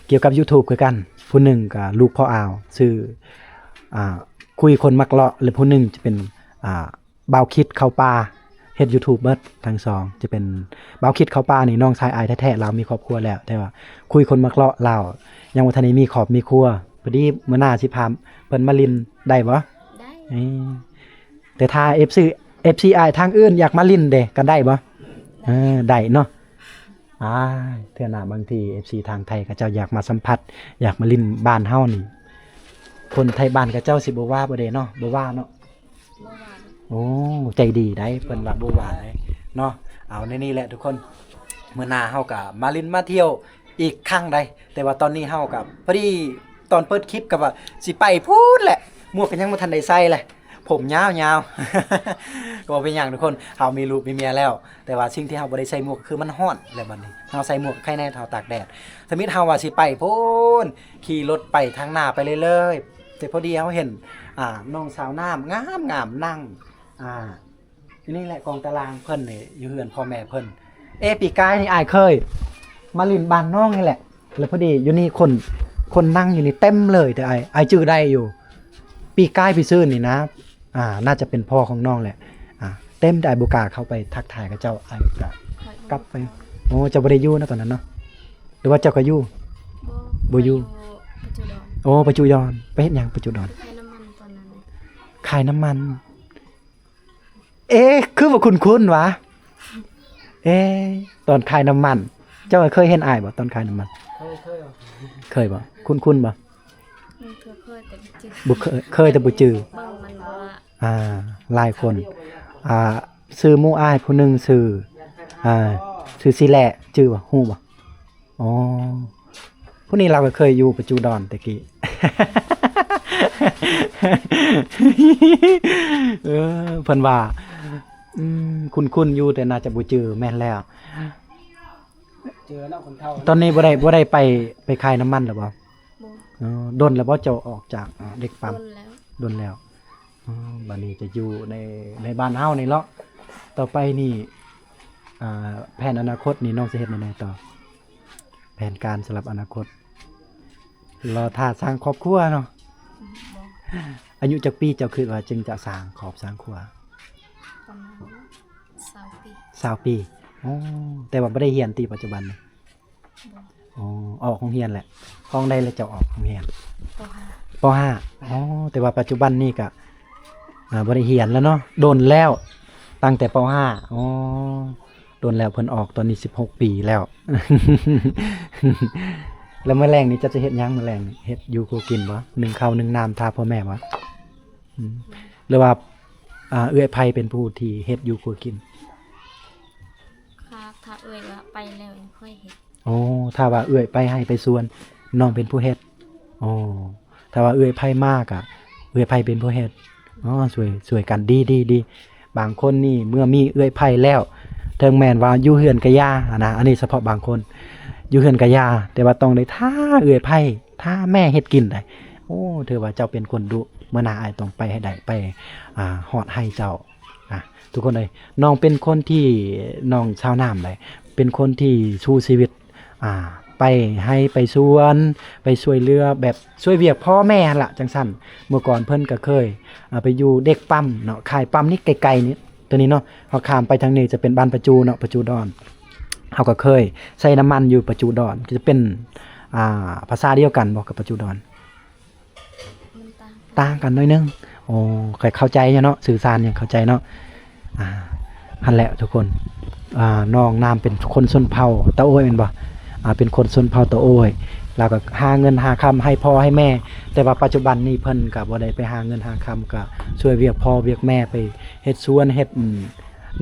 ກ່ຽວກັບຢູທູບຄືກັນ, ຜູ້ໜຶ່ງກໍລູກພໍ່ອາວ ຊື່ ອ່າ ຄຸຍຄົນມັກເລາະ ແລະ ຜູ້ໜຶ່ງຈະເປັນ ອ່າ ບ່າວຄິດເຂົ້າປ່າ ເຮັດຢູທູບເບິດທັງສອງ ຈະເປັນບ່າວຄິດເຂົ້າປ່ານີ້ ນ້ອງຊາຍອ້າຍແທ້ໆ ລາວມີຄອບຄົວແລ້ວ ແຕ່ວ່າຄຸຍຄົນມັກເລາະ ລາວຍັງບໍ່ທັນໄດ້ມີຄອບມີຄົວ. ພໍດີມື້ໜ້າຊິພາເພິ່ນມາຫຼິ້ນໄດ້ບໍ່? ໄດ້. ເອີ ແຕ່ຖ້າເອັຟຊີ ເອັຟຊີອ້າຍທາງອື່ນຢາກມາຫຼິ້ນເດ ກໍໄດ້ບໍ່? ໄດ້. ເອີ ໄດ້ເນາະ. ອ້າຍ ເທື່ອໜ້າບາງທີເອັຟຊີທາງໄທເຂົາເຈົ້າຢາກມາສຳຜັດ ຢາກມາຫຼິ້ນບ້ານເຮົານີ້ ຄົນໄທບ້ານເຂົາເຈົ້າຊິບໍ່ວ່າບໍ່ເດເນາະ? ບໍ່ວ່າເນາະ? ບໍ່ວ່າ. ໂອ້ ໃຈດີໄດ໋ ເພິ່ນວ່າບໍ່ວ່າໄດ໋ເນາະ. ເອົາ ໃນນີ້ແຫຼະທຸກຄົນ ມື້ໜ້າເຮົາກໍມາຫຼິ້ນມາທ່ຽວອີກຄັ້ງໃດ໋ ແຕ່ວ່າຕອນນີ້ເຮົາກໍພໍດີຕອນເປີດຄລິບກໍວ່າຊິໄປພຸ້ນແຫຼະ ໝວກກໍຍັງບໍ່ທັນໄດ້ໃສ່ເລີຍ ຜົມຍາວໆ. ກໍບໍ່ເປັນຫຍັງທຸກຄົນ ເຮົາມີລູກມີເມຍແລ້ວ ແຕ່ວ່າສິ່ງທີ່ເຮົາບໍ່ໄດ້ໃສ່ໝວກກໍຄືມັນຮ້ອນ ແລ້ວບັດນີ້ເຮົາໃສ່ໝວກໄຄແນ່ ເຮົາຕາກແດດ. ທຳອິດເຮົາວ່າຊິໄປພຸ້ນ ຂີ່ລົດໄປທາງໜ້າໄປເລື້ອຍໆ ແຕ່ພໍດີເຮົາເຫັນ ອ່າ ນ້ອງສາວນ້ຳງາມໆ ນັ່ງ ອ່າ ຢູ່ນີ້ແຫຼະ ກອງຕາລາງເພິ່ນນີ້ ຢູ່ເຮືອນພໍ່ແມ່ເພິ່ນ. ເອ ປີກາຍນີ້ອ້າຍເຄີຍມາຫຼິ້ນບ້ານນ້ອງນີ້ແຫຼະ ແລ້ວພໍດີຢູ່ນີ້ຄົນ ຄົນນັ່ງຢູ່ນີ້ເຕັມເລີຍ ແຕ່ອ້າຍ ອ້າຍຈື່ໄດ້ຢູ່ ປີກາຍປີຊືນນີ້ນະ ອ່າ ໜ້າຈະເປັນພໍ່ຂອງນ້ອງແຫຼະ. ອ່າ ແຕ່ມີແຕ່ອ້າຍບໍ່ກ້າເຂົ້າໄປທັກທາຍກັບເຈົ້າ, ອ້າຍກໍກັບໄປ. ໂອ້ ເຈົ້າບໍ່ໄດ້ຢູ່ນະຕອນນັ້ນເນາະ ຫຼືວ່າເຈົ້າກໍຢູ່? ບໍ່ ບໍ່ຢູ່ ໄປຢູ່ປະຈູດອນ. ໂອ້ ປະຈູດອນ. ໄປເຮັດຫຍັງປະຈູດອນ? ຂາຍນ້ຳມັນຕອນນັ້ນ. ຂາຍນ້ຳມັນ. ເອ ຄືວ່າຄຸ້ນໆຫວາ? ເອ ຕອນຂາຍນ້ຳມັນ ເຈົ້າເຄີຍເຫັນອ້າຍບໍ່ຕອນຂາຍນ້ຳມັນ? ເຄີຍ ເຄີຍ ເຄີຍບໍ່? ຄຸ້ນໆບໍ່? ເຄີຍ ເຄີຍແຕ່ບໍ່ຈື່. ບໍ່ເຄີຍ ເຄີຍແຕ່ບໍ່ຈື່. ເບິ່ງມັນວ່າ ອ່າ ຫຼາຍຄົນ ອ່າ ຊື່ໝູ່ອ້າຍຜູ້ໜຶ່ງຊື່ ອ່າ ຊື່ສີແຫຼະ ຈື່ບໍ່? ຮູ້ບໍ່? ອໍ ຜູ້ນີ້ລາວກໍເຄີຍຢູ່ປະຈູດອນແຕ່ກີ້. ເອີ ເພິ່ນວ່າ ອືມ ຄຸ້ນໆຢູ່ ແຕ່ໜ້າຈະບໍ່ຈື່. ແມ່ນແລ້ວ ເຈີເນາະຄົນເຖົ້າ. ຕອນນີ້ບໍ່ໄດ້ ບໍ່ໄດ້ໄປ ໄປຂາຍນ້ຳມັນແລ້ວບໍ່? ບໍ່. ອໍ ດົນແລ້ວບໍ່ເຈົ້າອອກຈາກ ອ່າ ເດັກປ້ຳ? ດົນແລ້ວ ດົນແລ້ວ. ອໍ ບັດນີ້ຈະຢູ່ໃນ ໃນບ້ານເຮົານີ້ເນາະ. ຕໍ່ໄປນີ້ ອ່າ ແຜນອະນາຄົດນີ້ນ້ອງຊິເຮັດແນວໃດຕໍ່? ແຜນການສຳລັບອະນາຄົດ ລໍຖ້າສ້າງຄອບຄົວເນາະ. ອາຍຸຈັກປີເຈົ້າຄິດວ່າຈຶ່ງຈະສ້າງຄອບສ້າງຄົວ? ປະມານຊາວປີ. ຊາວປີ. ອໍ ແຕ່ວ່າບໍ່ໄດ້ຮຽນຕິປັດຈຸບັນນີ້? ບໍ່. ອໍ ອອກໂຮງຮຽນແລ້ວ. ຫ້ອງໃດແລ້ວເຈົ້າອອກໂຮງຮຽນ? ປໍຫ້າ. ປໍຫ້າ. ອໍ ແຕ່ວ່າປັດຈຸບັນນີ້ກະ ອ່າ ບໍ່ໄດ້ຮຽນແລ້ວເນາະ. ດົນແລ້ວ ຕັ້ງແຕ່ປໍຫ້າ. ອໍ ດົນແລ້ວເພິ່ນອອກ ຕອນນີ້ສິບຫົກປີແລ້ວ. ແລ້ວມື້ແລງນີ້ເຈົ້າຈະເຮັດຫຍັງ? ມື້ແລງນີ້ເຮັດຢູ່ຄົວກິນບໍ່? ໜຶ້ງເຂົ້າໜຶ້ງນ້ຳຖ້າພໍ່ແມ່ບໍ່? ອືມ ຫຼືວ່າ ອ່າ ເອື້ອຍໃຜເປັນຜູ້ທີ່ເຮັດຢູ່ຄົວກິນ? ຖ້າ ຖ້າເອື້ອຍວ່າໄປແລ້ວ ຂ້ອຍເຮັດ. ອໍ ຖ້າວ່າເອື້ອຍໄປໄຮ່ໄປສວນ ນ້ອງເປັນຜູ້ເຮັດ. ອໍ ຖ້າວ່າເອື້ອຍໃຜມາກະ ເອື້ອຍໃຜເປັນຜູ້ເຮັດ. ອໍ ຊ່ວຍ ຊ່ວຍກັນ ດີ ດີ ດີ. ບາງຄົນນີ້ເມື່ອມີເອື້ອຍໃຜແລ້ວ ເຖິງແມ່ນວ່າຢູ່ເຮືອນກະຢ່າຫັ້ນນະ, ອັນນີ້ສະເພາະບາງຄົນ ຢູ່ເຮືອນກະຢ່າ ແຕ່ວ່າຕ້ອງໄດ້ຖ້າເອື້ອຍໃຜ ຖ້າແມ່ເຮັດກິນໄດ໋. ໂອ້ ຖືວ່າເຈົ້າເປັນຄົນດຸ, ມື້ໜ້າອ້າຍຕ້ອງໄປໃຫ້ໄດ້ ໄປ ອ່າ ຮອດໄຮ່ເຈົ້າ. ອ່າ ທຸກຄົນເອີຍ ນ້ອງເປັນຄົນທີ່ ນ້ອງຊາວນາມໃດ໋ ເປັນຄົນທີ່ສູ້ຊີວິດ ອ່າ ໄປໄຮ່ໄປສວນ ໄປຊ່ວຍເຫຼືອ ແບບຊ່ວຍວຽກພໍ່ແມ່ຫັ້ນລະ ຈັ່ງຊັ້ນ. ເມື່ອກ່ອນເພິ່ນກໍເຄີຍ ອ່າ ໄປຢູ່ເດັກປ້ຳເນາະ, ຂາຍປ້ຳນີ້ໄກໆນີ້ ຕົວນີ້ເນາະ, ເຮົາຂ້າມໄປທາງນີ້ຈະເປັນບ້ານປະຈູເນາະ, ປະຈູດອນ. ເຮົາກໍເຄີຍໃສ່ນ້ຳມັນຢູ່ປະຈູດອນ, ກໍຈະເປັນ ອ່າ ພາສາດຽວກັນບໍ່ກັບປະຈູດອນ? ມັນຕ່າງກັນ ຕ່າງກັນໜ້ອຍໜຶ່ງ. ໂອ້ ຂ້ອຍເຂົ້າໃຈຢູ່ເນາະ, ສື່ສານຫຍັງເຂົ້າໃຈເນາະ. ອ່າ ຫັ້ນແຫຼະທຸກຄົນ, ອ່າ ນ້ອງນາມເປັນຄົນຊົນເຜົ່າຕາໂອ້ຍແມ່ນບໍ່? ອ່າ ເປັນຄົນຊົນເຜົ່າຕາໂອ້ຍ, ລາວກໍຫາເງິນຫາຄຳໃຫ້ພໍ່ໃຫ້ແມ່, ແຕ່ວ່າປັດຈຸບັນນີ້ເພິ່ນກໍບໍ່ໄດ້ໄປຫາເງິນຫາຄຳ, ກໍຊ່ວຍວຽກພໍ່ວຽກແມ່, ໄປເຮັດສວນເຮັດ ອືມ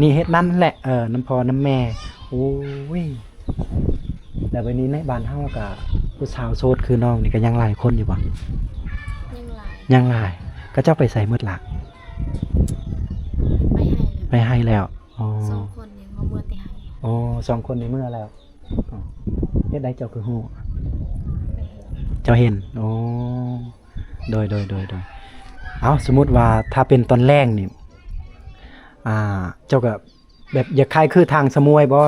ນີ້ເຮັດນັ້ນແຫຼະ, ເອີ ນຳພໍ່ນຳແມ່. ໂອ້ຍ ແລ້ວບັດນີ້ໃນບ້ານເຮົາກະຜູ້ສາວໂສດຄືນ້ອງນີ້ກະຍັງຫຼາຍຄົນຢູ່ບໍ່? ຍັງຫຼາຍ. ຍັງຫຼາຍ. ເຂົາເຈົ້າໄປໃສໝົດລະ? ໄປໄຮ່ແລ້ວ. ໄປໄຮ່ແລ້ວ. ອໍ ສອງຄົນນີ້ມາເມືອແຕ່ໄຮ່. ອໍ ສອງຄົນນີ້ເມືອແລ້ວ. ອໍ ເຮັດໃດເຈົ້າຄືຮູ້? ໄປເຫັນ. ເຈົ້າເຫັນ. ໂອ້ ໂດຍ ໂດຍ ໂດຍ ໂດຍ. ເອົ້າ ສົມມຸດວ່າຖ້າເປັນຕອນແລງນີ້ ອ່າ ເຈົ້າກະ ແບບຢາກຄ້າຍຄືທາງສະໝວຍບໍ່?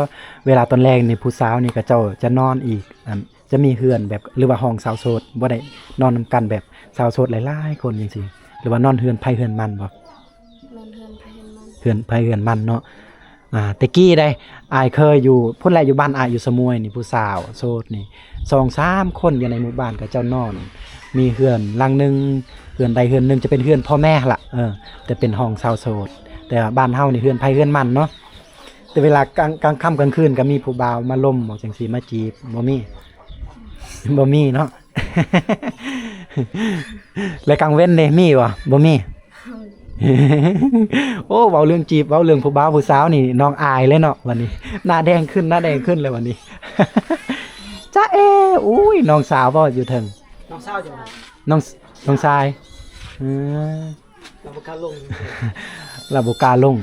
ເວລາຕອນແລງນີ້ຜູ້ສາວນີ້ເຂົາເຈົ້າຈະນອນອີກ ອັນ ຈະມີເຮືອນແບບ ຫຼືວ່າຫ້ອງສາວໂສດ ບໍ່ໄດ້ນອນນຳກັນແບບສາວໂສດຫຼາຍໆຄົນຈັ່ງຊີ້ ຫຼືວ່ານອນເຮືອນໃຜເຮືອນມັນບໍ່? ນອນເຮືອນໃຜເຮືອນມັນ. ເຮືອນໃຜເຮືອນມັນເນາະ. ອ່າ ແຕ່ກີ້ໃດ໋ ອ້າຍເຄີຍຢູ່ພຸ້ນແຫຼະ ຢູ່ບ້ານອ້າຍຢູ່ສະໝວຍນີ້ ຜູ້ສາວໂສດນີ້ ສອງສາມຄົນຢູ່ໃນໝູ່ບ້ານເຂົາເຈົ້ານອນ ມີເຮືອນຫຼັງໜຶ່ງ ເຮືອນໃດເຮືອນໜຶ່ງ ຈະເປັນເຮືອນພໍ່ແມ່ຫັ້ນລະ ເອີ ແຕ່ເປັນຫ້ອງສາວໂສດ. ແຕ່ວ່າບ້ານເຮົານີ້ເຮືອນໃຜເຮືອນມັນເນາະ. ແຕ່ເວລາກາງ ກາງຄ່ຳກາງຄືນກໍມີຜູ້ບ່າວມາລົມບໍ ຈັ່ງຊີ້ ມາຈີບ ບໍ່ມີ? ບໍ່ມີເນາະ. ແລະກາງເວັນເດ ມີບໍ່? ບໍ່ມີ. ໂອ້ ເວົ້າເລື່ອງຈີບ ເວົ້າເລື່ອງຜູ້ບ່າວຜູ້ສາວນີ້ ນ້ອງອາຍເລີຍເນາະ ບັດນີ້ ໜ້າແດງຂຶ້ນ ໜ້າແດງຂຶ້ນແລ້ວບັດນີ້. ຈ໊ະເອ ອຸ້ຍ ນ້ອງສາວບໍ່ຢູ່ເທິງ? ນ້ອງສາວຢູ່. ນ້ອງ ນ້ອງຊາຍ. ເອີ ລາວບໍ່ກ້າລົງ. ລາວບໍ່ກ້າລົງ.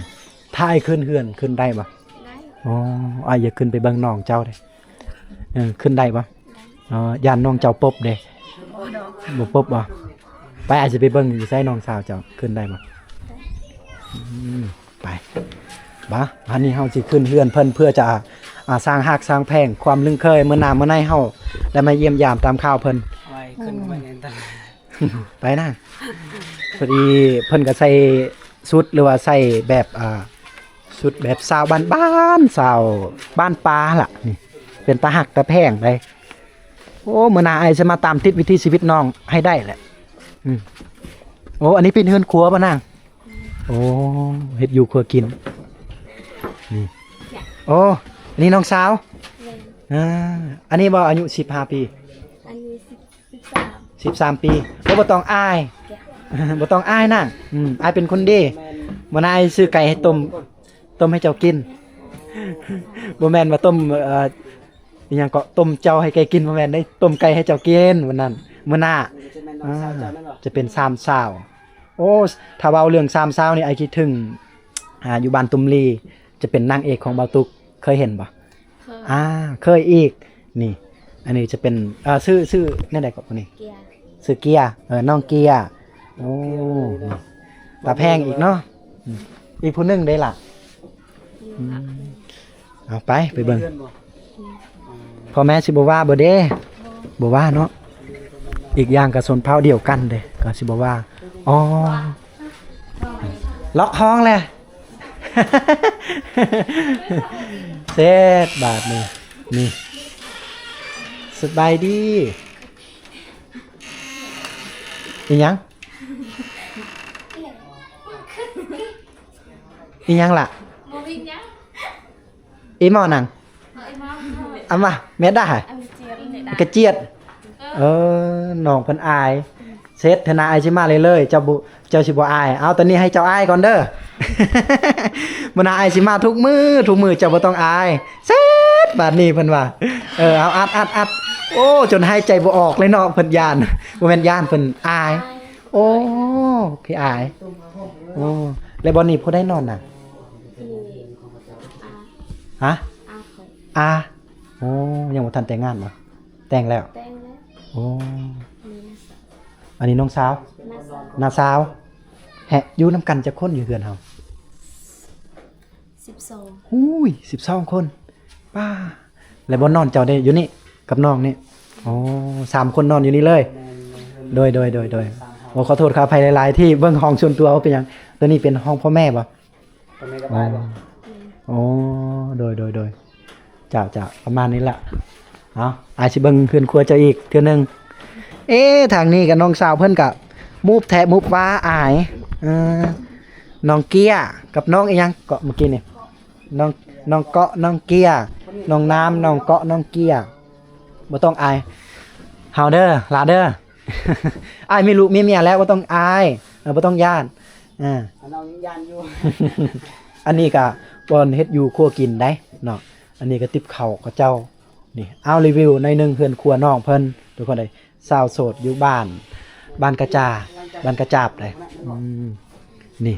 ຖ້າອ້າຍຂຶ້ນເຮືອນ ຂຶ້ນໄດ້ບໍ່? ໄດ້. ອໍ ອ້າຍຢາກຂຶ້ນໄປເບິ່ງນ້ອງເຈົ້າເດ້. ເອີ ຂຶ້ນໄດ້ບໍ່? ໄດ້. ອໍ ຢ້ານນ້ອງເຈົ້າປົບເດ້. ບໍ່ດອກ. ບໍ່ປົບບໍ່? ໄປ ອ້າຍຊິໄປເບິ່ງຢູ່ໃສ ນ້ອງສາວເຈົ້າ ຂຶ້ນໄດ້ບໍ່? ໄດ້. ອືມ ໄປ ບາ ອັນນີ້ເຮົາຊິຂຶ້ນເຮືອນເພິ່ນ ເພື່ອຈະ ອ່າ ສ້າງຮັກສ້າງແພງ ຄວາມລຶ້ງເຄີຍ ມື້ໜ້າມື້ໃນເຮົາໄດ້ມາຢ້ຽມຢາມຕາມຂ່າວເພິ່ນ. ໄວ້ຂຶ້ນໄວ້ແນ່ນຕະ ໄປນະ. ພໍດີເພິ່ນກໍໃສ່ ຊຸດ ຫຼືວ່າໃສ່ແບບ ອ່າ ຊຸດແບບຊາວບ້ານໆ ຊາວບ້ານປ່າລະ ນີ້ ເປັນຕາຮັກຕາແພງໃດ໋. ໂອ້ ມື້ໜ້າອ້າຍຊິມາຕາມຕິດວິຖີຊີວິດນ້ອງໃຫ້ໄດ້ແຫຼະ. ອືມ ໂອ້ ອັນນີ້ເປັນເຮືອນຄົວບໍ່ນາງ? ໂອ້ ເຮັດຢູ່ຄົວກິນ ນີ້. ໂອ້ ອັນນີ້ນ້ອງສາວ? ແມ່ນ. ອ່າ ອັນນີ້ບໍ່ອາຍຸສິບຫ້າປີ? ອັນນີ້ສິບ ສິບສາມ ສິບສາມປີ. ໂອ້ ບໍ່ຕ້ອງອາຍ ບໍ່ຕ້ອງອາຍນາງ. ອືມ ອ້າຍເປັນຄົນດີ. ແມ່ນ. ມື້ໜ້າອ້າຍຊື້ໄກ່ໃຫ້ຕົ້ມ ຕົ້ມໃຫ້ເຈົ້າກິນ. ບໍ່ແມ່ນວ່າຕົ້ມ ເອີ ອີຫຍັງເກາະ ຕົ້ມເຈົ້າໃຫ້ໄກ່ກິນ ບໍ່ແມ່ນເດ້ ຕົ້ມໄກ່ໃຫ້ເຈົ້າກິນມື້ນັ້ນ ມື້ໜ້າ. ຈະເປັນສາມສາວ. ໂອ້ ຖ້າເວົ້າເລື່ອງສາມສາວນີ້ ອ້າຍຄິດເຖິງ ອ່າ ຢູ່ບ້ານຕຸມລີ ຈະເປັນນາງເອກຂອງບ່າວຕຸກ ເຄີຍເຫັນບໍ່? ເຄີຍ. ອ່າ ເຄີຍອີກ. ນີ້ ອັນນີ້ຈະເປັນ ເອີ ຊື່ ຊື່ແນວໃດເກາະຜູ້ນີ້? ເກຍ. ຊື່ເກຍ. ເອີ ນ້ອງເກຍ. ໂອ້ ຕາແພງອີກເນາະ. ອືມ ອີກຜູ້ໜຶ່ງເດ້ລະ? ອືມ ເອົາໄປ ໄປເບິ່ງ ພໍ່ແມ່ຊິບໍ່ວ່າບໍ່ເດ້? ບໍ່ວ່າເນາະ. ອີກຢ່າງກໍຊົນເຜົ່າດຽວກັນເດ້ ກໍຊິບໍ່ວ່າ. ອໍ ລັອກຫ້ອງແຫຼະ. ເສັດບາດນີ້ ນີ້ ສະບາຍດີ. ອີຫຍັງ? ອີຫຍັງລະ? ບໍ່ມີຫຍັງ. ອີໝໍນາງ? ເອົາມາ ແມ່ດາ ກະຈຽດ. ເອີ ນ້ອງເພິ່ນອາຍ. ເສັດ ເທື່ອໜ້າອ້າຍຊິມາເລື້ອຍໆ ເຈົ້າບໍ່ ເຈົ້າຊິບໍ່ອາຍ. ເອົາ ຕອນນີ້ໃຫ້ເຈົ້າອາຍກ່ອນເດີ. ມື້ໜ້າອ້າຍຊິມາທຸກມື້ ທຸກມື້ ເຈົ້າບໍ່ຕ້ອງອາຍ. ເສັດ ບາດນີ້ເພິ່ນວ່າ. ເອີ ເອົາ ອັດ ອັດ ອັດ. ໂອ້ ຈົນຫາຍໃຈບໍ່ອອກເລີຍເນາະ ເພິ່ນຢ້ານ. ບໍ່ແມ່ນຢ້ານ ເພິ່ນອາຍ. ໂອ້ ຂີ້ອາຍ. ໂອ້ ແລ້ວບ່ອນນີ້ຜູ້ໃດນອນນະ? ນີ້ ອາ. ຮະ? ອາຂ້ອຍ. ອາ. ໂອ້ ຍັງບໍ່ທັນແຕ່ງງານບໍ່? ແຕ່ງແລ້ວ. ແຕ່ງແລ້ວ. ໂອ້ ນີ້ນ້າສາວ. ອັນນີ້ນ້ອງສາວ? ນ້າສາວ. ນ້າສາວ. ແຮະ ຢູ່ນຳກັນຈັກຄົນຢູ່ເຮືອນເຮົາ? ສິບສອງ. ໂອ້ຍ ສິບສອງຄົນ. ປ້າ ແລ້ວບ່ອນນອນເຈົ້າເດ້ ຢູ່ນີ້ກັບນ້ອງນີ້? ອໍ ສາມຄົນນອນຢູ່ນີ້ເລີຍ. ໂດຍ ໂດຍ ໂດຍ ໂດຍ. ໂອ້ ຂໍໂທດຂໍອະໄພຫຼາຍໆ ທີ່ເບິ່ງຫ້ອງສ່ວນຕົວ. ບໍ່ເປັນຫຍັງ. ໂຕນີ້ເປັນຫ້ອງພໍ່ແມ່ບໍ່? ພໍ່ແມ່ກັບອ້າຍບໍ່? ອໍ ໂດຍ ໂດຍ ໂດຍ. ເຈົ້າ ເຈົ້າ ປະມານນີ້ລະ. ເອົາ ອ້າຍຊິເບິ່ງເຮືອນຄົວເຈົ້າອີກເທື່ອໜຶ່ງ. ເອ ທາງນີ້ກໍນ້ອງສາວເພິ່ນກໍມຸບແທະມຸບວ່າອາຍ. ເອີ ນ້ອງເກ້ຍກັບນ້ອງອີຫຍັງເກາະເມື່ອກີ້ນີ້? ນ້ອງ ນ້ອງເກາະ ນ້ອງເກ້ຍ ນ້ອງນ້ຳ ນ້ອງເກາະ ນ້ອງເກ້ຍ. ບໍ່ຕ້ອງອາຍເຮົາເດີ ຫຼາເດີ. ອ້າຍມີລູກມີເມຍແລ້ວ ບໍ່ຕ້ອງອາຍ. ເອີ ບໍ່ຕ້ອງຢ້ານ. ເອີ ອັນນ້ອງຍັງຢ້ານຢູ່. ອັນນີ້ກະບ່ອນເຮັດຢູ່ຄົວກິນໄດ໋ເນາະ. ອັນນີ້ກະຕິບເຂົ້າເຂົາເຈົ້າ. ນີ້ ເອົາ ຣີວິວໜ້ອຍໜຶ່ງເຮືອນຄົວນ້ອງເພິ່ນ ທຸກຄົນເອີຍ. ສາວໂສດຢູ່ບ້ານ ບ້ານກະຈາ ບ້ານກະຈາບເດ້. ອືມ ນີ້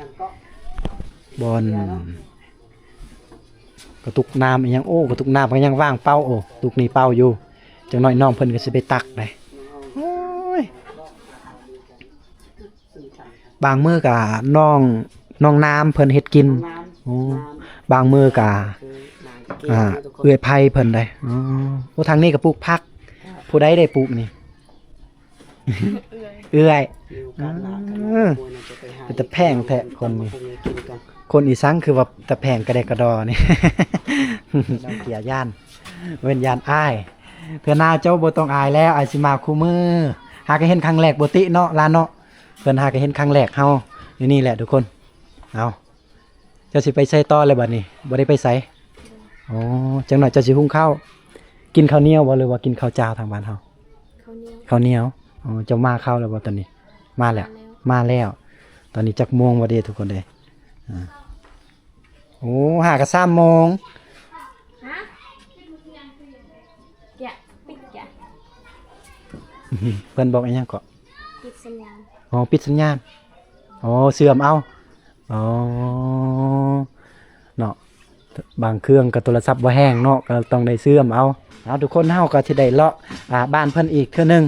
ບ່ອນກະຕຸກນ້ຳອີຫຍັງ. ໂອ້ ກະຕຸກນ້ຳກໍຍັງວ່າງເປົ່າ. ໂອ້ ຕຸກນີ້ເປົ່າຢູ່. ຈັກໜ້ອຍນ້ອງເພິ່ນກໍຊິໄປຕັກເດ້. ໂອ້ຍ ບາງມື້ກະນ້ອງ ນ້ອງນ້ຳເພິ່ນເຮັດກິນ. ໂອ້ ບາງມື້ກະ ອ່າ ເອື້ອຍໄພເພິ່ນໄດ໋. ໂອ້ ທາງນີ້ກະປູກຜັກ. ຜູ້ໃດໄດ້ປູກນີ້? ເອື້ອຍ ເອື້ອຍ. ເປັນຕາແພງແທ້ຄົນນີ້. ຄົນອີສັງຄືວ່າຕາແພງກະແດກກະດໍນີ້. ນ້ອງເກຍຢ້ານ ເວັ້ນຢ້ານອ້າຍ. ເທື່ອໜ້າເຈົ້າບໍ່ຕ້ອງອາຍແລ້ວ ອ້າຍຊິມາຄູ່ມື້. ຫາກະເຫັນຄັ້ງແລກບໍ່ຕິເນາະ ຫຼານເນາະ. ເພິ່ນຫາກະເຫັນຄັ້ງແລກເຮົາຢູ່ນີ້ແຫຼະທຸກຄົນ. ເອົາ ເຈົ້າຊິໄປໃສຕໍ່ແລ້ວບັດນີ້? ບໍ່ໄດ້ໄປໃສ. ອໍ ຈັກໜ້ອຍເຈົ້າຊິຫຸງເຂົ້າ. ກິນເຂົ້າໜຽວບໍ່ ຫຼືວ່າກິນເຂົ້າຈ້າວທາງບ້ານເຮົາ? ເຂົ້າໜຽວ. ເຂົ້າໜຽວ. ອໍ ເຈົ້າມາເຂົ້າແລ້ວບໍ່ຕອນນີ້? ມາແລ້ວ. ມາແລ້ວ. ມາແລ້ວ. ຕອນນີ້ຈັກໂມງບໍ່ເດທຸກຄົນເດ? ອ່າ ໂອ້ ຫາກະສາມໂມງ. ຮະ? ເພິ່ນບອກອີຫຍັງເກາະ? ປິດສັນຍານ. ອໍ ປິດສັນຍານ. ອໍ ເຊື່ອມເອົາ. ອໍ ເນາະ ບາງເຄື່ອງກໍໂທລະສັບບໍ່ແຮງເນາະ ກໍຕ້ອງໄດ້ເຊື່ອມເອົາ. ເອົາ ທຸກຄົນ ເຮົາກໍຊິໄດ້ເລາະ ອ່າ ບ້ານເພິ່ນອີກເທື່ອໜຶ່ງ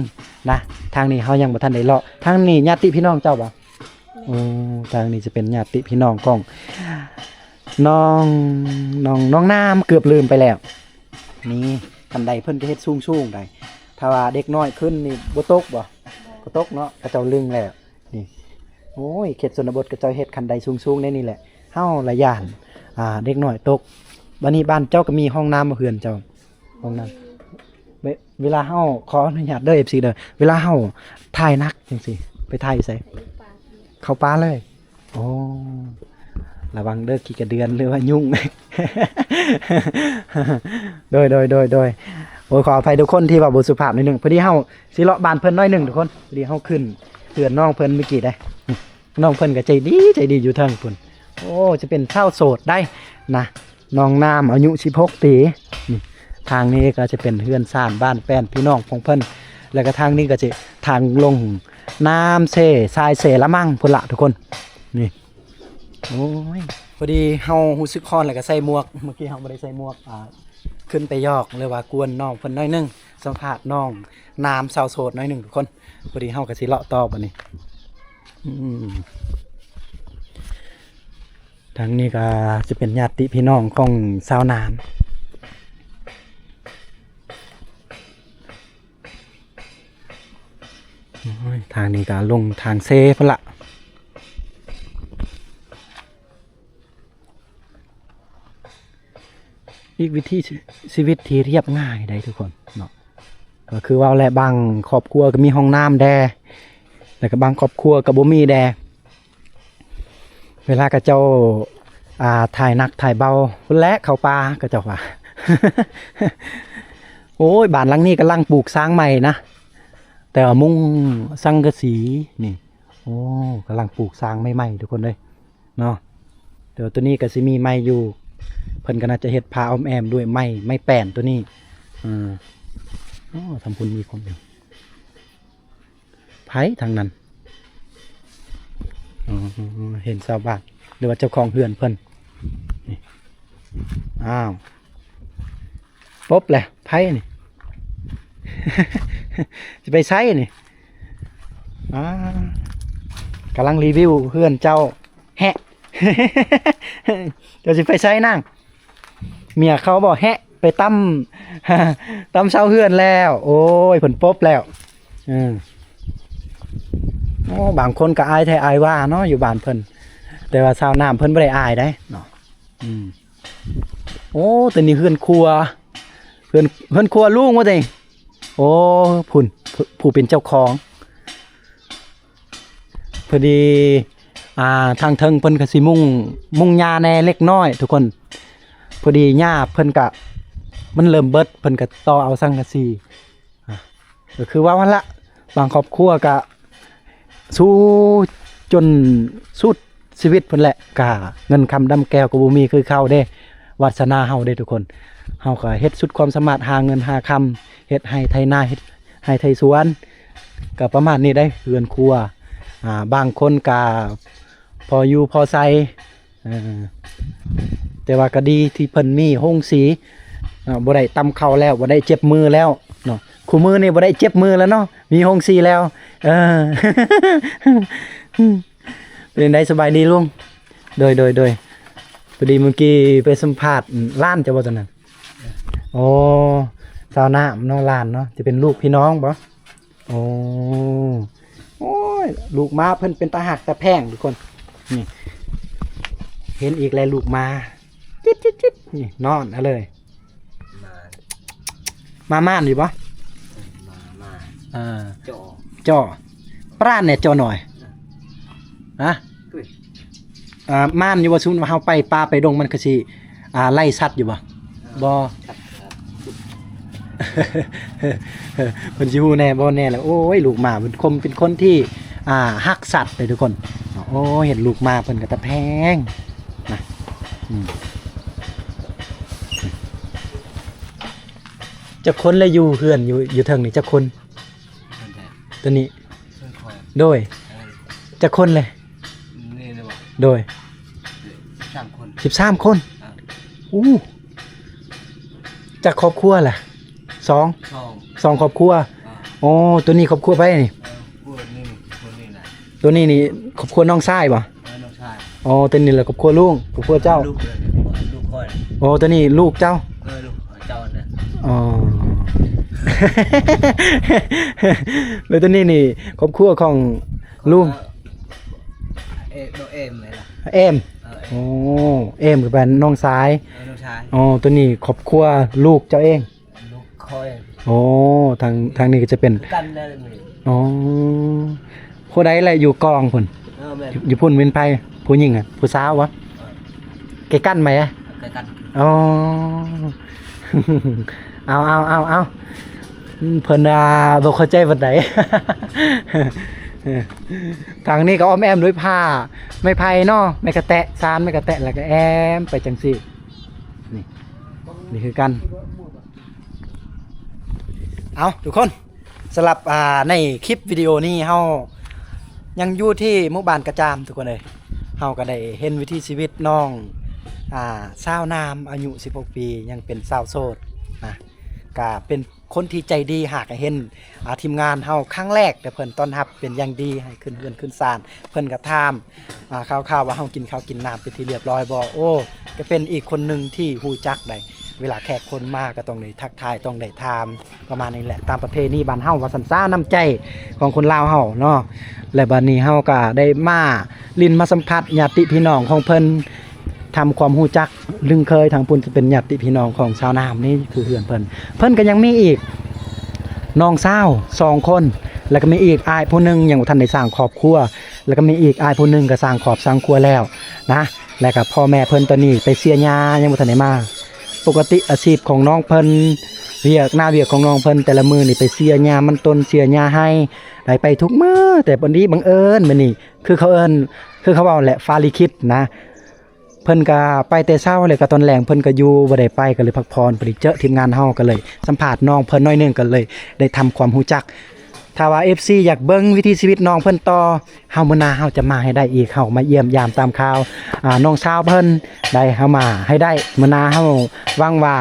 ນະ. ທາງນີ້ເຮົາຍັງບໍ່ທັນໄດ້ເລາະ. ທາງນີ້ຍາດຕິພີ່ນ້ອງເຈົ້າບໍ່? ໂອ້ ທາງນີ້ຈະເປັນຍາດຕິພີ່ນ້ອງຂອງນ້ອງ ນ້ອງ ນ້ອງນ້ຳ ເກືອບລືມໄປແລ້ວ. ນີ້ ຄັນໄດເພິ່ນກໍເຮັດສູງໆໄດ໋. ຖ້າວ່າເດັກນ້ອຍຂຶ້ນນີ້ບໍ່ຕົກບໍ່? ບໍ່ຕົກເນາະ ເຂົາເຈົ້າລຶ້ງແລ້ວ. ນີ້ ໂອ້ຍ ເຂດຊົນນະບົດເຂົາເຈົ້າເຮັດຄັນໄດສູງໆ ໃນນີ້ແຫຼະ ເຮົາລະຢ້ານ ອ່າ ເດັກນ້ອຍຕົກ. ບາດນີ້ບ້ານເຈົ້າກໍມີຫ້ອງນ້ຳບໍ່ ເຮືອນເຈົ້າ? ຫ້ອງນ້ຳ ເວ ເວລາເຮົາ ຂໍອະນຸຍາດເດີ ເອັຟຊີ ເດີ ເວລາເຮົາຖ່າຍໜັກຈັ່ງຊີ້ ໄປຖ່າຍຢູ່ໃສ? ເຂົ້າປ່າເລີຍ. ໂອ້ ລະວັງເດີ ຂີ້ກະເດືອນ ຫຼືວ່າຍຸງ. ໂດຍ ໂດຍ ໂດຍ ໂດຍ ໂອ້ຍ ຂໍອະໄພທຸກຄົນທີ່ເວົ້າບໍ່ສຸພາບໜ້ອຍໜຶ່ງ. ພໍດີເຮົາຊິເລາະບ້ານເພິ່ນໜ້ອຍໜຶ່ງທຸກຄົນ. ພໍດີເຮົາຂຶ້ນເຮືອນນ້ອງເພິ່ນມື້ກີ້ເດ້. ນ້ອງເພິ່ນກໍໃຈດີ ໃຈດີຢູ່ເທິງພຸ້ນ. ໂອ້ ຈະເປັນສາວໂສດໄດ໋ນະ. ນ້ອງນ້ຳອາຍຸສິບຫົກປີ. ນີ້ ທາງນີ້ກໍຈະເປັນເຮືອນຊານບ້ານແປ້ນພີ່ນ້ອງຂອງເພິ່ນ. ແລ້ວກໍທາງນີ້ກໍຈະທາງລົງນ້ຳເຊ ຊາຍເຊລະມັງພຸ້ນລະທຸກຄົນ. ນີ້ ໂອ້ຍ ພໍດີເຮົາຮູ້ສຶກຮ້ອນ ແລ້ວກໍໃສ່ໝວກ. ເມື່ອກີ້ເຮົາບໍ່ໄດ້ໃສ່ໝວກ ອ່າ ຂຶ້ນໄປຫຍອກ ຫຼືວ່າກວນນ້ອງເພິ່ນໜ້ອຍໜຶ່ງ ສຳພາດນ້ອງນ້ຳສາວໂສດໜ້ອຍໜຶ່ງທຸກຄົນ. ພໍດີເຮົາກໍຊິເລາະຕໍ່ບັດນີ້. ອືມ ທາງນີ້ກໍຈະເປັນຍາດຕິພີ່ນ້ອງຂອງຊາວນາມ. ໂອ້ຍ ທາງນີ້ກໍລົງທາງເຊພຸ້ນລະ. ອີກວິຖີຊີ ຊີວິດທີ່ລຽບງ່າຍໄດ໋ທຸກຄົນເນາະ. ກໍຄືເວົ້າແຫຼະ ບາງຄອບຄົວກໍມີຫ້ອງນ້ຳແດ່ ແລ້ວກໍບາງຄອບຄົວກໍບໍ່ມີແດ່. ເວລາເຂົາເຈົ້າ ອ່າ ຖ່າຍໜັກຖ່າຍເບົາພຸ້ນແຫຼະ ເຂົ້າປ່າ ເຂົາເຈົ້າວ່າ. ໂອ້ຍ ບ້ານຫຼັງນີ້ກຳລັງປູກສ້າງໃໝ່ນະ ແຕ່ວ່າມຸງສັງກະສີນີ້. ໂອ້ ກຳລັງປູກສ້າງໃໝ່ໆ ທຸກຄົນເອີຍເນາະ. ແຕ່ວ່າໂຕນີ້ກໍຊິມີໃໝ່ຢູ່ ເພິ່ນກໍໜ້າຈະເຮັດຝາອ້ອມແອ້ມດ້ວຍໄມ້ ໄມ້ແປ້ນໂຕນີ້. ເອີ ໂອ້ ທາງພຸ້ນມີຄົນຢູ່. ໃຜທາງນັ້ນ? ອໍ ເຫັນຊາວບ້ານ ຫຼືວ່າເຈົ້າຂອງເຮືອນເພິ່ນນີ້. ອ້າວ ປົບແຫຼະ ໃຜນີ້? ຊິໄປໃສນີ້? ອ້າ ກຳລັງຣີວິວເຮືອນເຈົ້າ. ແຮະ ເຈົ້າຊິໄປໃສນາງ? ເມຍເຂົາບໍ່ແຮະ ໄປຕຳ ຕຳເສົາເຮືອນແລ້ວ. ໂອ້ຍ ເພິ່ນປົບແລ້ວ. ເອີ ໂອ້ ບາງຄົນກໍອາຍແທ້ອາຍວ່າເນາະ ຢູ່ບ້ານເພິ່ນ ແຕ່ວ່າຊາວນາມເພິ່ນບໍ່ໄດ້ອາຍໃດ໋ເນາະ. ອືມ ໂອ້ ໂຕນີ້ເຮືອນຄົວ ເຮືອນ ເຮືອນຄົວລຸງວ່າຕິ. ໂອ້ ພຸ້ນ ຜູ້ ຜູ້ເປັນເຈົ້າຂອງ. ພໍດີ ອ່າ ທາງເທິງເພິ່ນກໍຊິມຸງ ມຸງຫຍ້າແດ່ເລັກນ້ອຍທຸກຄົນ. ພໍດີຫຍ້າເພິ່ນກະ ມັນເລີ່ມເບິດ ເພິ່ນກະຕໍ່ເອົາສັງກະສີ. ອ່າ ກໍຄືເວົ້າຫັ້ນລະ ບາງຄອບຄົວກະສູ້ຈົນສຸດ ຊີວິດເພິ່ນແຫຼະ ກະເງິນຄຳດຳແກ້ວກໍບໍ່ມີຄືເກົ່າເດ້. ວາດສະໜາເຮົາເດ້ທຸກຄົນ ເຮົາກໍເຮັດສຸດຄວາມສາມາດ ຫາເງິນຫາຄຳ ເຮັດໄຮ່ໄຖນາ ເຮັດໄຮ່ໄຖສວນ ກໍປະມານນີ້ເດ້ ເຮືອນຄົວ. ອ່າ ບາງຄົນກໍພໍຢູ່ພໍໃຊ້ ເອີ ແຕ່ວ່າກໍດີທີ່ເພິ່ນມີໂຮງສີເນາະ ບໍ່ໄດ້ຕຳເຂົ້າແລ້ວ ບໍ່ໄດ້ເຈັບມືແລ້ວເນາະ. ຄູ່ມື້ນີ້ບໍ່ໄດ້ເຈັບມືແລ້ວເນາະ ມີໂຮງສີແລ້ວ. ເອີ ເປັນຈັ່ງໃດ ສະບາຍດີລຸງ? ໂດຍ ໂດຍ ໂດຍ. ພໍດີມື້ກີ້ໄປສຳພາດຫຼານເຈົ້າບໍ່ຕອນນັ້ນ? ໂອ້ ສາວນ້ຳເນາະ ຫຼານເນາະ ຈະເປັນລູກພີ່ນ້ອງບໍ່? ໂອ້ ໂອ້ຍ ລູກໝາເພິ່ນເປັນຕາຮັກຕາແພງທຸກຄົນ. ນີ້ ເຫັນອີກແລ້ວລູກໝາ ຈິດໆໆ ນີ້ນອນເອົາເລີຍ. ໝາ ໝາມ່ານຢູ່ບໍ່? ໝາ ໝາ ເອີ ຈໍ ຈໍ ປານແດ່ຈໍໜ້ອຍ ຮະ? ອ່າ ມ່ານຢູ່ບໍ່? ສົມມຸດວ່າເຮົາໄປປ່າໄປດົງ ມັນກໍຊິ ອ່າ ໄລ່ສັດຢູ່ບໍ່? ບໍ່ ເພິ່ນຊິຮູ້ແດ່ບໍ່ແນ່ລະ. ໂອ້ຍ ລູກໝາເພິ່ນຄົມເປັນຄົນທີ່ ອ່າ ຮັກສັດເດ້ທຸກຄົນ. ໂອ້ຍ ເຫັນລູກໝາເພິ່ນກໍຕາແພງນະ. ອືມ ຈັກຄົນລະຢູ່ເຮືອນ ຢູ່ ຢູ່ເທິງນີ້ຈັກຄົນ? ຕົວນີ້ ໂດຍ ຈັກຄົນເລີຍ? ໂດຍ ສິບສາມຄົນ ສິບສາມຄົນ. ອູ້ ຈັກຄອບຄົວລະ? ສອງ ສອງ ສອງຄອບຄົວ. ອໍ ຕົວນີ້ຄອບຄົວໃຜນີ້? ຕົວນີ້ນີ້ຄອບຄົວນ້ອງຊາຍບໍ່? ເອີ ນ້ອງຊາຍ. ອໍ ຕົວນີ້ລະຄອບຄົວລຸງ ຄອບຄົວເຈົ້າ. ລູກ ລູກຂ້ອຍ. ອໍ ຕົວນີ້ລູກເຈົ້າ? ເອີ ລູກເຈົ້ານະ. ອໍ ແລ້ວຕົວນີ້ນີ້ຄອບຄົວຂອງລຸງ? ເອີ ເອມ ນ້ອງເອມແມ່ນລະ ເອມ ເອີ ເອມ ໂອ້ ເອມກໍແມ່ນນ້ອງຊາຍ ເອີ ນ້ອງຊາຍ ອໍ ໂຕນີ້ຄອບຄົວລູກເຈົ້າເອງ ລູກຂ້ອຍ ໂອ້ ທາງ ທາງນີ້ກໍຈະເປັນ ຄືກັນນັ້ນແຫຼະ ອໍ ຜູ້ໃດລະຢູ່ກອງພຸ້ນ ເອີ ແມ່ນ ຢູ່ ຢູ່ພຸ້ນເປັນໃຜ ຜູ້ຍິງອະ ຜູ້ສາວບໍ່ ເອີ ໃກ້ກັນໄໝ ໃກ້ກັນ ອໍ ເອົາ ເອົາ ເອົາ ເອົາ ເພິ່ນວ່າບໍ່ເຂົ້າໃຈປານໃດ ທາງນີ້ກໍອ້ອມແອ້ມດ້ວຍຜ້າໄມ້ໄຜ່ເນາະ ໄມ້ກະແຕະ ຊານໄມ້ກະແຕະ ແລ້ວກໍແອ້ມໄປຈັ່ງຊີ້ ນີ້ ນີ້ຄືກັນ ເອົາ ທຸກຄົນ ສຳລັບ ອ່າ ໃນຄລິບວິດີໂອນີ້ ເຮົາຍັງຢູ່ທີ່ໝູ່ບ້ານກະຈາມ ທຸກຄົນເອີຍ ເຮົາກໍໄດ້ເຫັນວິຖີຊີວິດນ້ອງ ອ່າ ສາວນາມ ອາຍຸສິບຫົກປີ ຍັງເປັນສາວໂສດນະ ກະເປັນຄົນທີ່ໃຈດີ ຫາກະເຫັນ ອ່າ ທີມງານເຮົາຄັ້ງແລກ ແຕ່ເພິ່ນຕ້ອນຮັບເປັນຢ່າງດີ ໃຫ້ຂຶ້ນເຮືອນຂຶ້ນຊານ ເພິ່ນກໍຖາມ ອ່າ ຂ່າວໆວ່າເຮົາກິນເຂົ້າກິນນ້ຳເປັນທີ່ລຽບຮ້ອຍບໍ່? ໂອ້ ກໍເປັນອີກຄົນໜຶ່ງທີ່ຮູ້ຈັກໄດ໋ ເວລາແຂກຄົນມາກໍຕ້ອງໄດ້ທັກທາຍ ຕ້ອງໄດ້ຖາມ ປະມານນີ້ແຫຼະ ຕາມປະເພນີບ້ານເຮົາວ່າຊັ້ນຊະ ນ້ຳໃຈຂອງຄົນລາວເຮົາເນາະ ແລະ ບັດນີ້ເຮົາກໍໄດ້ມາຫຼິ້ນມາສຳຜັດຍາດຕິພີ່ນ້ອງຂອງເພິ່ນ ທຳຄວາມຮູ້ຈັກລຶ້ງເຄີຍ ທາງພຸ້ນຈະເປັນຍາດຕິພີ່ນ້ອງຂອງຊາວນາມ ນີ້ຄືເຮືອນເພິ່ນ ເພິ່ນກໍຍັງມີອີກນ້ອງສາວສອງຄົນ ແລ້ວກໍມີອີກອ້າຍຜູ້ໜຶ່ງຍັງບໍ່ທັນໄດ້ສ້າງຄອບຄົວ ແລ້ວກໍມີອີກອ້າຍຜູ້ໜຶ່ງກໍສ້າງຄອບສ້າງຄົວແລ້ວນະ ແລ້ວກໍພໍ່ແມ່ເພິ່ນຕອນນີ້ໄປເສຍຫຍ້າ ຍັງບໍ່ທັນໄດ້ມາ ປົກກະຕິອາຊີບຂອງນ້ອງເພິ່ນ ວຽກໜ້າວຽກຂອງນ້ອງເພິ່ນແຕ່ລະມື້ນີ້ໄປເສຍຫຍ້າມັນຕົ້ນ ເສຍຫຍ້າໄຮ່ ໄດ້ໄປທຸກມື້ ແຕ່ບັດນີ້ບັງເອີນມື້ນີ້ ຄືເຂົາເອີ້ນ ຄືເຂົາເວົ້າແຫຼະ ຟ້າລິຂິດນະ ເພິ່ນກະໄປແຕ່ເຊົ້າ ແລ້ວກະຕອນແລງເພິ່ນກະຢູ່ ບໍ່ໄດ້ໄປ ກະເລີຍພັກຜ່ອນ ພໍດີເຈີທີມງານເຮົາ ກະເລີຍສຳພາດນ້ອງເພິ່ນໜ້ອຍໜຶ່ງ ກະເລີຍໄດ້ທຳຄວາມຮູ້ຈັກ ຖ້າວ່າເອັຟຊີຢາກເບິ່ງວິຖີຊີວິດນ້ອງເພິ່ນຕໍ່ ເຮົາມື້ໜ້າເຮົາຈະມາໃຫ້ໄດ້ອີກ ເຮົາມາຢ້ຽມຢາມຕາມຂ່າວ ອ່າ ນ້ອງສາວເພິ່ນໄດ້ ເຮົາມາໃຫ້ໄດ້ ມື້ໜ້າເຮົາຫວັງວ່າ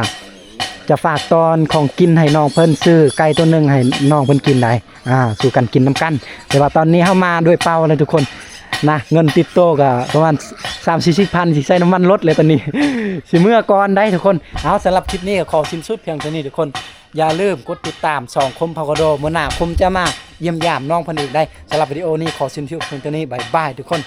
ຈະຝາກຕອນຂອງກິນໃຫ້ນ້ອງເພິ່ນ ຊື້ໄກ່ໂຕໜຶ່ງໃຫ້ນ້ອງເພິ່ນກິນໄດ້. ອ່າ ສູ່ກັນກິນນຳກັນ ແຕ່ວ່າຕອນນີ້ເຮົາມາດ້ວຍເປົ່າແລ້ວທຸກຄົນນະ ເງິນຕິດໂຕກໍປະມານສາມສີ່ສິບພັນ ຊິໃສ່ນ້ຳມັນລົດແລ້ວຕອນນີ້ ຊິເມືອກ່ອນໄດ໋ທຸກຄົນ. ເອົາ ສຳລັບຄລິບນີ້ກໍຂໍສິ້ນສຸດພຽງເທົ່ານີ້ທຸກຄົນ ຢ່າລືມກົດຕິດຕາມຊ່ອງຄົມພາວະໂດ ມື້ໜ້າຄົມຈະມາຢ້ຽມຢາມນ້ອງເພິ່ນອີກໄດ໋. ສຳລັບວິດີໂອນີ້ຂໍສິ້ນສຸດພຽງເທົ່ານີ້ ບາຍບາຍທຸກຄົນ.